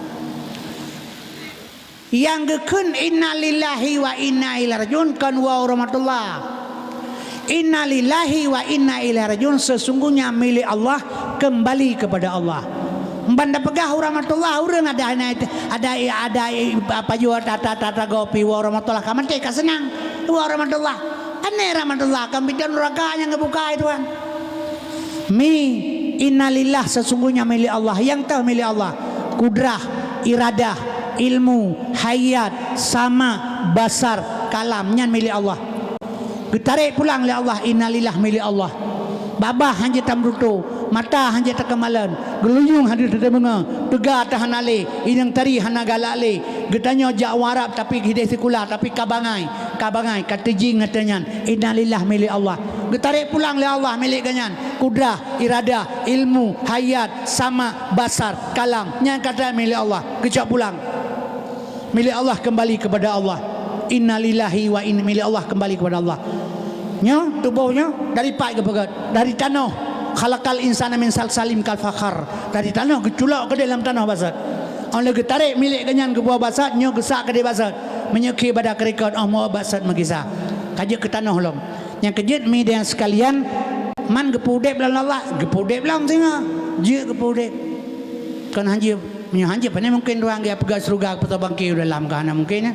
Nyang geukheun inna lillahi wa inna ilaihi raji'un kon woe u rahmatullah. Inna lillahi wa inna ilaihi raji'un, sesungguhnya milik Allah, kembali kepada Allah. Ban tapeugah u rahmatullah, ureuëng ada, ada, ada, ada pajoh tata, tata gopi woe u rahmatullah, ka maté ka seunang woe u rahmatullah. Aneh rahmatullah, ka meubidan nuraka nyang geubuka, hai Tuhan. Mi, innalillah, sesungguhnya milik Allah, nyang toh milik Allah. Kudrah, iradah, ilmu, hayat, sama, basar, kalam, nyan milik Allah. Geutarek pulang lé Allah, innalillah milik Allah. Babah hanjeuet tameututoe, mata hanjeuet takeumalon, geulunyueng hanjeuet tadeungoe, teuga ta hana lé, inong tari hana galak lé. Geutanyoe jak u Arab tapi hideh sikula, tapi ka bangai, ka bangai, ka teujing geutanyoe nyan. Innalillah milik Allah. Geutarek pulang lé Allah milik geuhnyan. Kudrah, iradah, ilmu, hayat, sama, basar, kalam. Nyan ka that milik Allah. Geucok pulang. Milik Allah kembali kepada Allah. Innalillahi wa in-, milik Allah kembali kepada Allah. Nyoe tuboh nyoe dari pat geupeugét? Dari tanoh. Khalaqal insana min salsalin kal fakhar. Dari tanoh geuculok keudéh lam tanoh, bak saet. Óh lheueh geutarek milék geuhnyan geuboh, bak saet, nyoe geusak keudéh, bak saet. Meunyoe kheueh bak dak keurikot, óh meu bak saet meugisa. Ka jeuet keu tanoh lom. Nyang keujeuet mi dan sekalian, man geupeu udeb lom Allah, geupeu udeb lom singoh. Jeuet geupeu udeb. Kon hanjeuet, meunyoe hanjeuet, pane mungken ureuëng geupeugah syeuruga, geupeugah bangke u dalam, ka hana mungken, ya.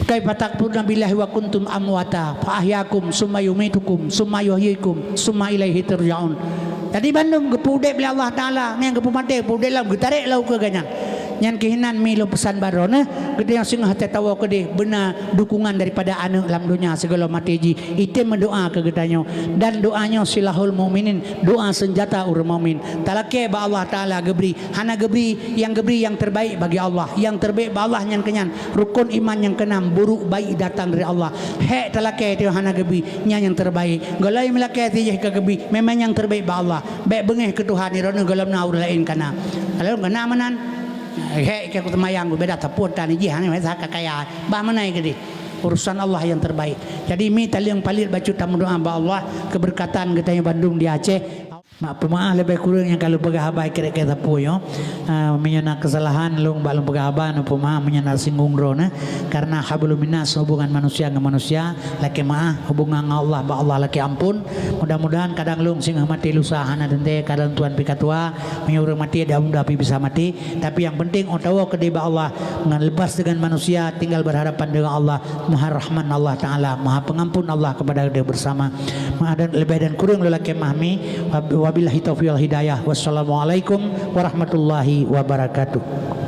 Kaifa takfuruna billahi wa kuntum amwata fa ahyakum summa yumitukum summa yuhyikum summa ilaihi turja'un. Jadi bandum geupeu udeb lé Allah Taala, nyang geupeu maté, geupeu udeb lom, geutarek lom keu geuhnyan. Nyan keuh inan mi lôn peusan bak droeneuh, geutanyoe singoh tatawoe keudéh beuna dukungan daripada aneuëk lam donya sigohlom maté jih, item meudoá keu geutanyoe. Dan doá nyoe silahul mukminin, doá seunjata ureuëng mukmin. Talakée bak Allah Taala geubri, hana geubri, nyang geubri nyang terbaik bagi Allah. Nyang terbaik bak Allah nyan keuh nyan, rukon iman nyang keunam, buruk baik datang dari Allah. Hék talakée teuh hana geubri, nyan nyang terbaik. Gohlom meulakée teuh jih ka geubri, memang nyang terbaik bak Allah. Bék beungéh keu Tuhan, droeneuh gohlom na ureuëng laén ka na. Gohlom ka na meunan. Hék ka kuseumayang, beda tapot tan jih, hana masa ka kaya. Bah meunan keudéh. Urusan Allah yang terbaik. Jadi mi taleueng paleuet bacut tameudoá bak Allah, keubeureukatan geutanyoe bandum di Aceh. Mak peumaáh leubeh kureueng nyang ka lôn peugah haba, keu-keu sapeue nyoe. Ah, meunyoe na keusalahan lôn bak lôn peugah haba, neupeumaáh meunyoe na singgung droeneuh, karena hablum minnas, hubungan manusia ngon manusia, lakée maáh, hubungan ngon Allah bak Allah lakée amphon. Mudah-mudahan kadang lôn singoh maté lusa hana teuntée, kadang Tuhan pi ka tuha, meunyoe ureuëng maté dak mudah pi bisa maté, tapi nyang penting ôk tawoe keudéh bak Allah, ngon leubas deungon manusia, tinggal berhadapan dengan Allah. Maha Rahman Allah Taala, Maha Pengampun Allah kepada geutanyoe bersama. Maha dan leubeh dan kureueng lôn lakée maáh mi. Wab-, wabillahi taufiq wal hidayah. Wassalamualaikum warahmatullahi wabarakatuh.